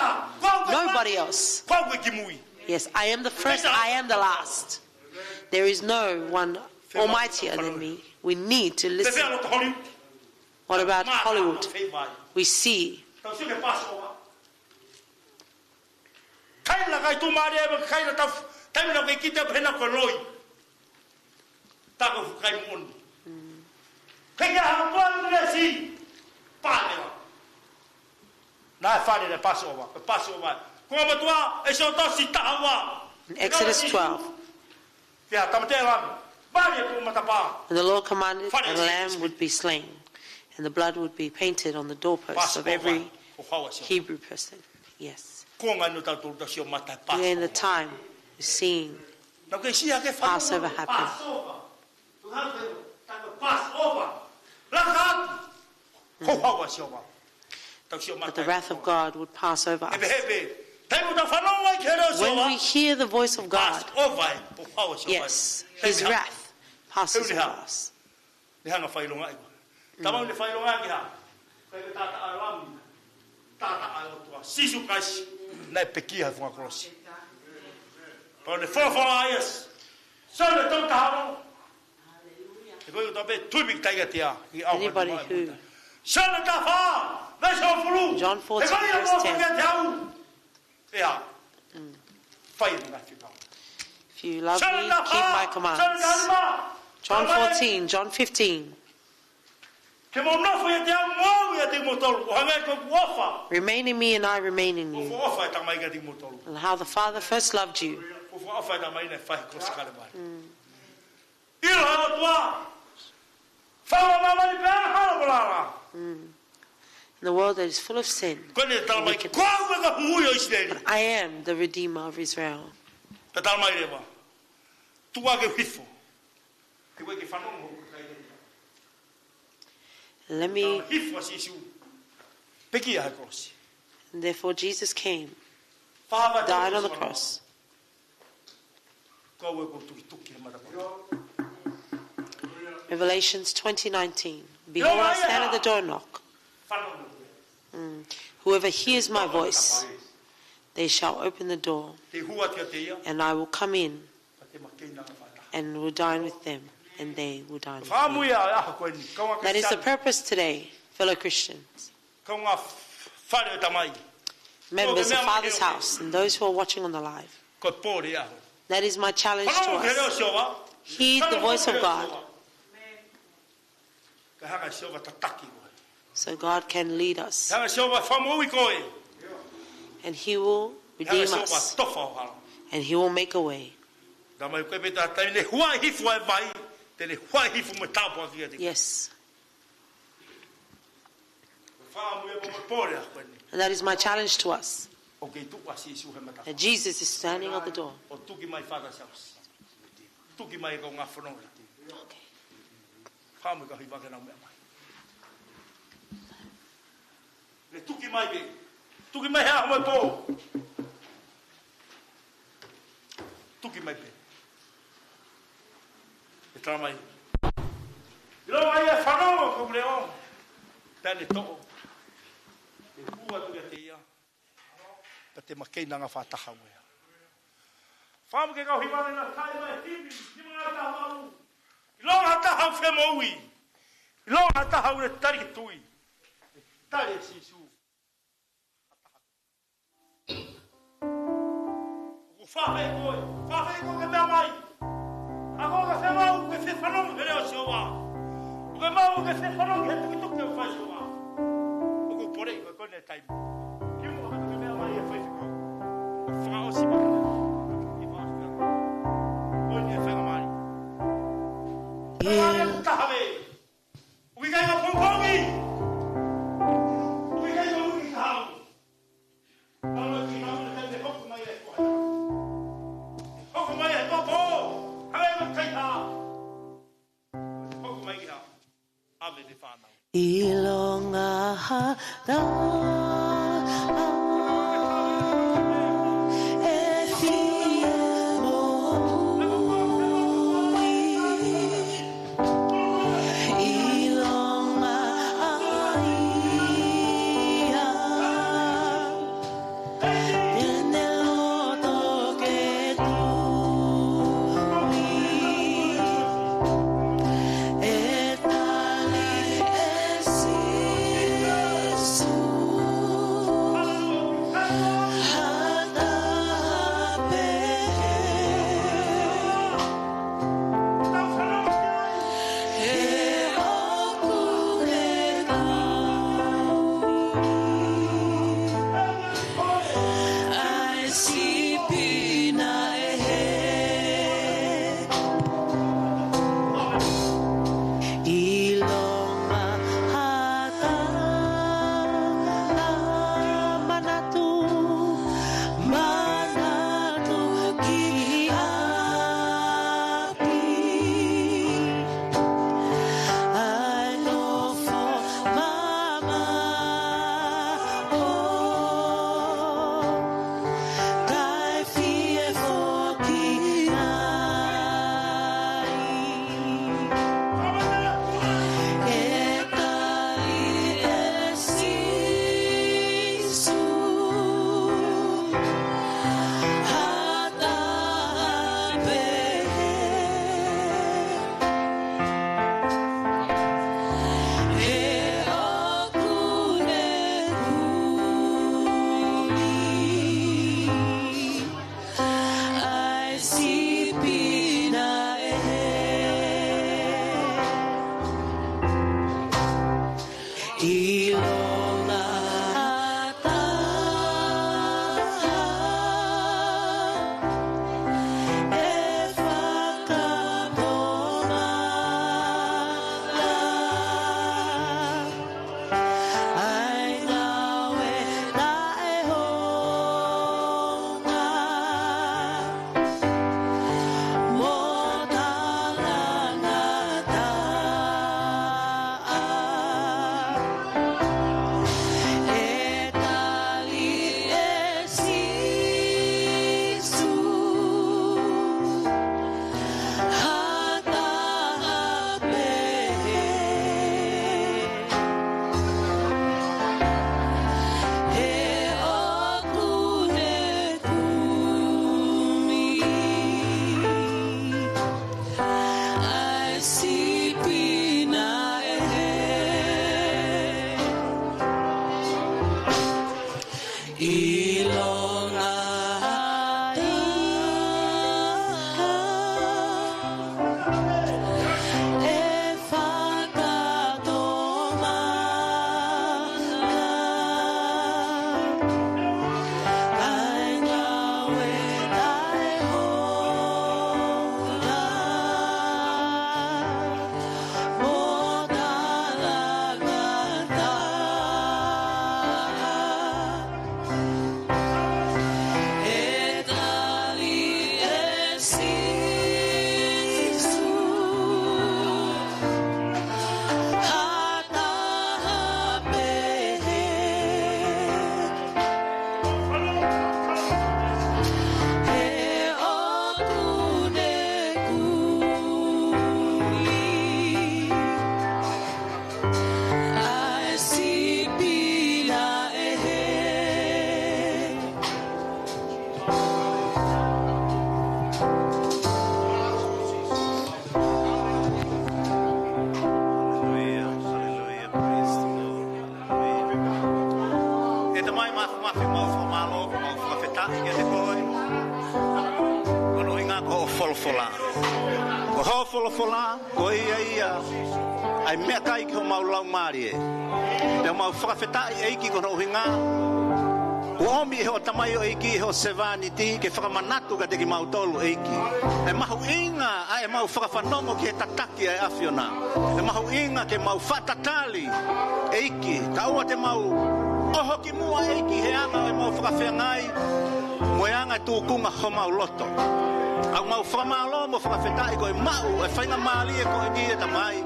Nobody else. Ko au ke kimui. Yes, I am the first, I am the last. There is no one almightier than me. We need to listen. Te fea lo to Hollywood. What about Hollywood? We see. Tau sio ki he Passover. Kaila kai tu mare e kaila tau taimi na ke kita pena ko loi. Tako fukai moni. Ke kia ha tuan lesi. Pānela. Na e fale le Passover, le Passover. Ko matua e so to si tahawa. Exodus twelve. Pea tamatea lami. Mare pu matapā. And the Lord commanded that a lamb would be slain, and the blood would be painted on the doorposts of every Hebrew person. Yes. Ko ngai no tau tolu tau sio mata e Passover. We are in the time of seeing Passover happen. Passover. Ko hau ʻa Sihova. Tau sio mata e Passover. But the wrath of God would pass over us. He pehē pē, taimi ʻoku tau fanongo ai ki he leʻo ʻo Sihova. When we hear the voice of God, Passover e, ko hau ʻa Sihova. Yes, his wrath passes over us. Ne hanga fai longa ʻi. Tamau ne fai longa ki ha. Kai ke tata a lami. Tata a ʻOtua. Sīsū Kalaisi. Naʻe pekia he funga kolosi. Pau ne folofola ai as. Sole tau tahalo. He ko e tape tui piki tai ka tea. Anybody who Sole tafa. John fourteen, verse ten. Ia. Fai e ngaahi fekau. If you love me, keep my commands. John fourteen, John fifteen. Ke mou nofo ʻiate au mo au ʻiate kimoutolu. ʻO hangē ko ʻeku ʻofa. Remain in me and I remain in you. ʻOfa e Tamai kiate kimoutolu. And how the Father first loved you. ʻOfa e Tamai naʻe fai he kolosi Kalevale. ʻIlo ʻa e ʻOtua. Fala mama ni pea hala kolala. In the world that is full of sin, ko ʻene tala mai, wickedness. Ko au e Huhuʻi ʻo ʻIsileli. But I am the Redeemer of Israel. Pea tala mai leva. Tuku ke u hifo. Ke u ke fanongo hoku kai. Let me Tala mai hifo ʻa Sīsū. Pekia he kolosi. And therefore Jesus came, died on the cross. Ko au ʻoku ou tukituki he matapā. Revelations twenty nineteen. Behold, I stand at the door and knock. Mm. Whoever hears my voice, they shall open the door, and I will come in and will dine with them, and they will dine with me. That is the purpose today, fellow Christians. Members of Father's house and those who are watching on the live. That is my challenge to us. Heed the voice of God so God can lead us. And he will redeem us. And he will make a way. Yes. And that is my challenge to us. That Jesus is standing at the door. Okay. Tuki mai pē. Tuki mai he ʻaho mo e pō. Tuki mai pē. ʻE tala mai. ʻIlo mai e fanongo ʻeku leʻo. Pea ne toʻo. ʻE hū atu kiate ia. Pea te makeina ngaahi fakataha uea. Fakamu ke kau hiva na kai mai hivi, hiva ngā taha mau. ʻIlonga ha taha ʻoku femoʻui. ʻIlonga ha taha ʻoku ne tali ki he tui. Tali ʻe Sīsū. ʻOku fafai koe, fafai koe ke meʻa mai. ʻA koe ʻoku ke femoʻui, ke fefanongo he leʻo ʻo Sihova. ʻOku ke maʻu, ʻoku ke fefanongo he tukituki ʻoku fai ʻe Sihova. ʻOku ou poleʻi koe, ko eni e taimi. Kimuʻa ke meʻa mai e faifekau. Fakaʻosi mai. Kimuʻa ke meʻa mai. Ko eni e faingamālie. Faingamālie ʻoku taha mai. ʻOku ʻikai ke pongipongi. ʻOku ʻikai ke ui ki hau. Kalo ki hau, ne kai te hoko mai e koe. Hoko mai e koe pō. Hau e kai hau. Hoko mai ki hau. ʻAve te fānau. ʻIlonga ha taha ʻe fiemaʻu. folofola. Ko hoʻo folofola, ko ia ia ʻa e meʻakai ki homau laumālie. Pea mau fakafetaʻi ʻEiki ko hono ʻuhinga kuo ʻomi ʻe hoʻo tamaioʻeiki, ʻe hoʻo sevāniti, ke fakamanatu kiate kimautolu ʻEiki ʻa e mahuʻinga ʻa ʻemau fakafanongo ki he tataki ʻa e ʻAfiona. ʻA e mahuʻinga ke mau fakatatali ʻEiki, kae ʻoua te mau ʻoho ki muʻa ʻEiki he anga ʻo ʻemau fakafeangai mo e anga e tūkunga homau loto. ʻOku mau fakamālō mo fakafetaʻi ko e maʻu ʻa e faingamālie ko eni ʻe Tamai,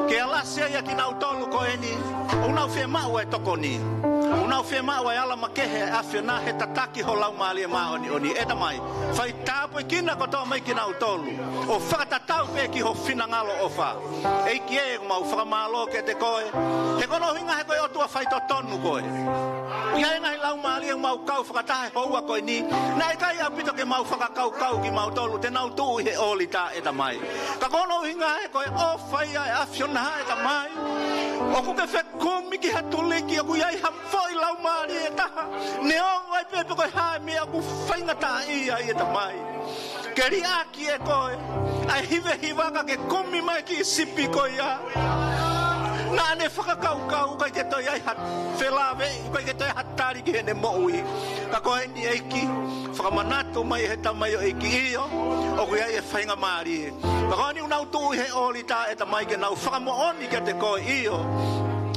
ke alasi ai ʻa kinautolu ko eni ʻoku nau fiemaʻu ʻa e tokoni, ʻoku nau fiemaʻu ʻa e ala makehe ʻa e ʻAfiona he tataki ho Laumālie Māʻoniʻoni ʻe Tamai. Fai tāpuekina kotoa mai kinautolu ʻo fakatatau pē ki ho finangalo ʻofa. ʻEiki ē, ʻoku mau fakamālō kiate koe he ko hono ʻuhinga he ko e ʻOtua faitotonu koe. ʻI ai e ngaahi laumālie ʻoku mau kau fakataha he houa ko eni, naʻe ʻikai ʻaupito ke mau fakakaukau kimautolu te nau tuʻu ʻi he ʻōlita ʻe Tamai. Ka ko hono ʻuhinga he ko e ʻofa ia ʻa e ʻAfiona ʻe Tamai. ʻOku ke fekumi ki ha tuliki ʻoku ʻi ai ha foʻi laumālie ʻe taha, neongo ai pē pe ko e hā e meʻa ʻoku faingataʻaʻia ai ʻe Tamai. Ke liʻaki ʻe koe ʻa e hivehiva ka ke kumi mai ki sipi ko ia. Naʻa ne fakakaukau ʻikai ke toe ʻi ai ha felāveʻi, ʻikai ke toe ʻi ai ha tali ki heʻene moʻui. Ka ko eni ʻEiki, fakamanatu mai he tamaioʻeiki ʻio, ʻoku ʻi ai e faingamālie. Ka ko eni ʻoku nau tuʻu ʻi he ʻōlita ʻe Tamai ke nau fakamoʻoni kiate koe ʻio,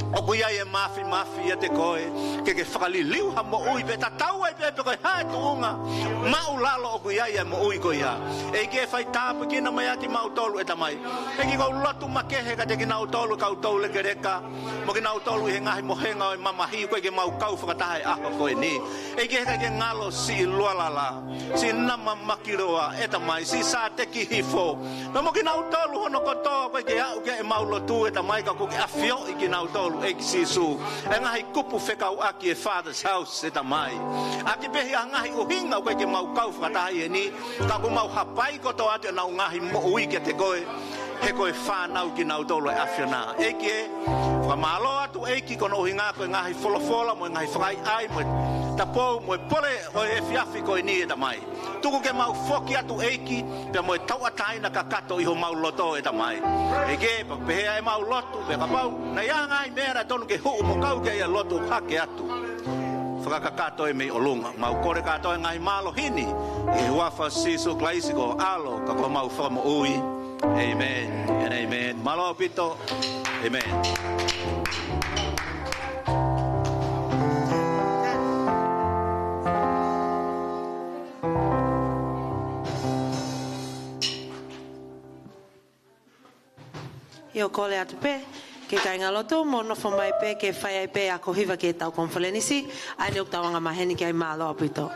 ʻoku ʻi ai e māfimafi ʻiate koe ke ke fakaliliu ha moʻui pea tatau ai pē pe ko e hā e tuʻunga māʻulalo ʻoku ʻi ai e moʻui ko ia. ʻEiki ē, fai tāpuekina mai ʻa kimautolu ʻe Tamai. ʻEiki, ʻoku ou lotu makehe kiate kinautolu kau toulekeleka mo kinautolu ʻi he ngaahi mohenga ʻo e mamahi ʻoku ʻikai ke mau kau fakataha he ʻaho ko eni. ʻEiki ē, ʻikai ke ngalo siʻi lualala, siʻi nama makiloa ʻe Tamai, siʻi sāteki hifo. Pea mo kinautolu hono kotoa ʻoku ʻikai ke aʻu ki ai ʻemau lotu ʻe Tamai ka kuo ke ʻafioʻi kinautolu ʻEiki Sīsū. ʻA e ngaahi kupu fekauʻaki ʻa e Father's House ʻe Tamai. ʻAki pē ha ngaahi ʻuhinga ʻoku ʻikai ke mau kau fakataha ʻi heni, ka ʻoku mau hapai kotoa atu ʻenau ngaahi moʻui kiate koe, he ko e fānau kinautolu ʻa e ʻAfiona. ʻEiki ē, fakamālō atu ʻEiki ko hono ʻuhinga ko e ngaahi folofola mo e ngaahi fakaʻaiʻai mo e tapou mo e pole ʻo e efiafi ko eni ʻe Tamai. Tuku ke mau foki atu ʻEiki pea mo e tauʻatāina kakato ʻi homau loto ʻe Tamai. ʻEiki ē, pea pehē ʻemau lotu, pea kapau naʻe ʻi ai ha ngaahi meʻa naʻe tonu ke huʻu mo kau ki ai ʻa e lotu hake atu, fakakakato ē mei ʻolunga. Mau kole kātoa e ngaahi mālohi ni ʻi he huafa ʻo Sīsū Kalaisi ko ho ʻAlo ka ko homau Fakamoʻui. ʻĒmeni and ʻēmeni. Mālō ʻaupito. ʻĒmeni. ʻIo, kole atu pē ki he kāingalotu, mou nofo mai pē ke fai ai pē ako hiva ki heʻetau konifelenisi, ʻa eni ʻoku tau angamaheni ki ai. Mālō ʻaupito.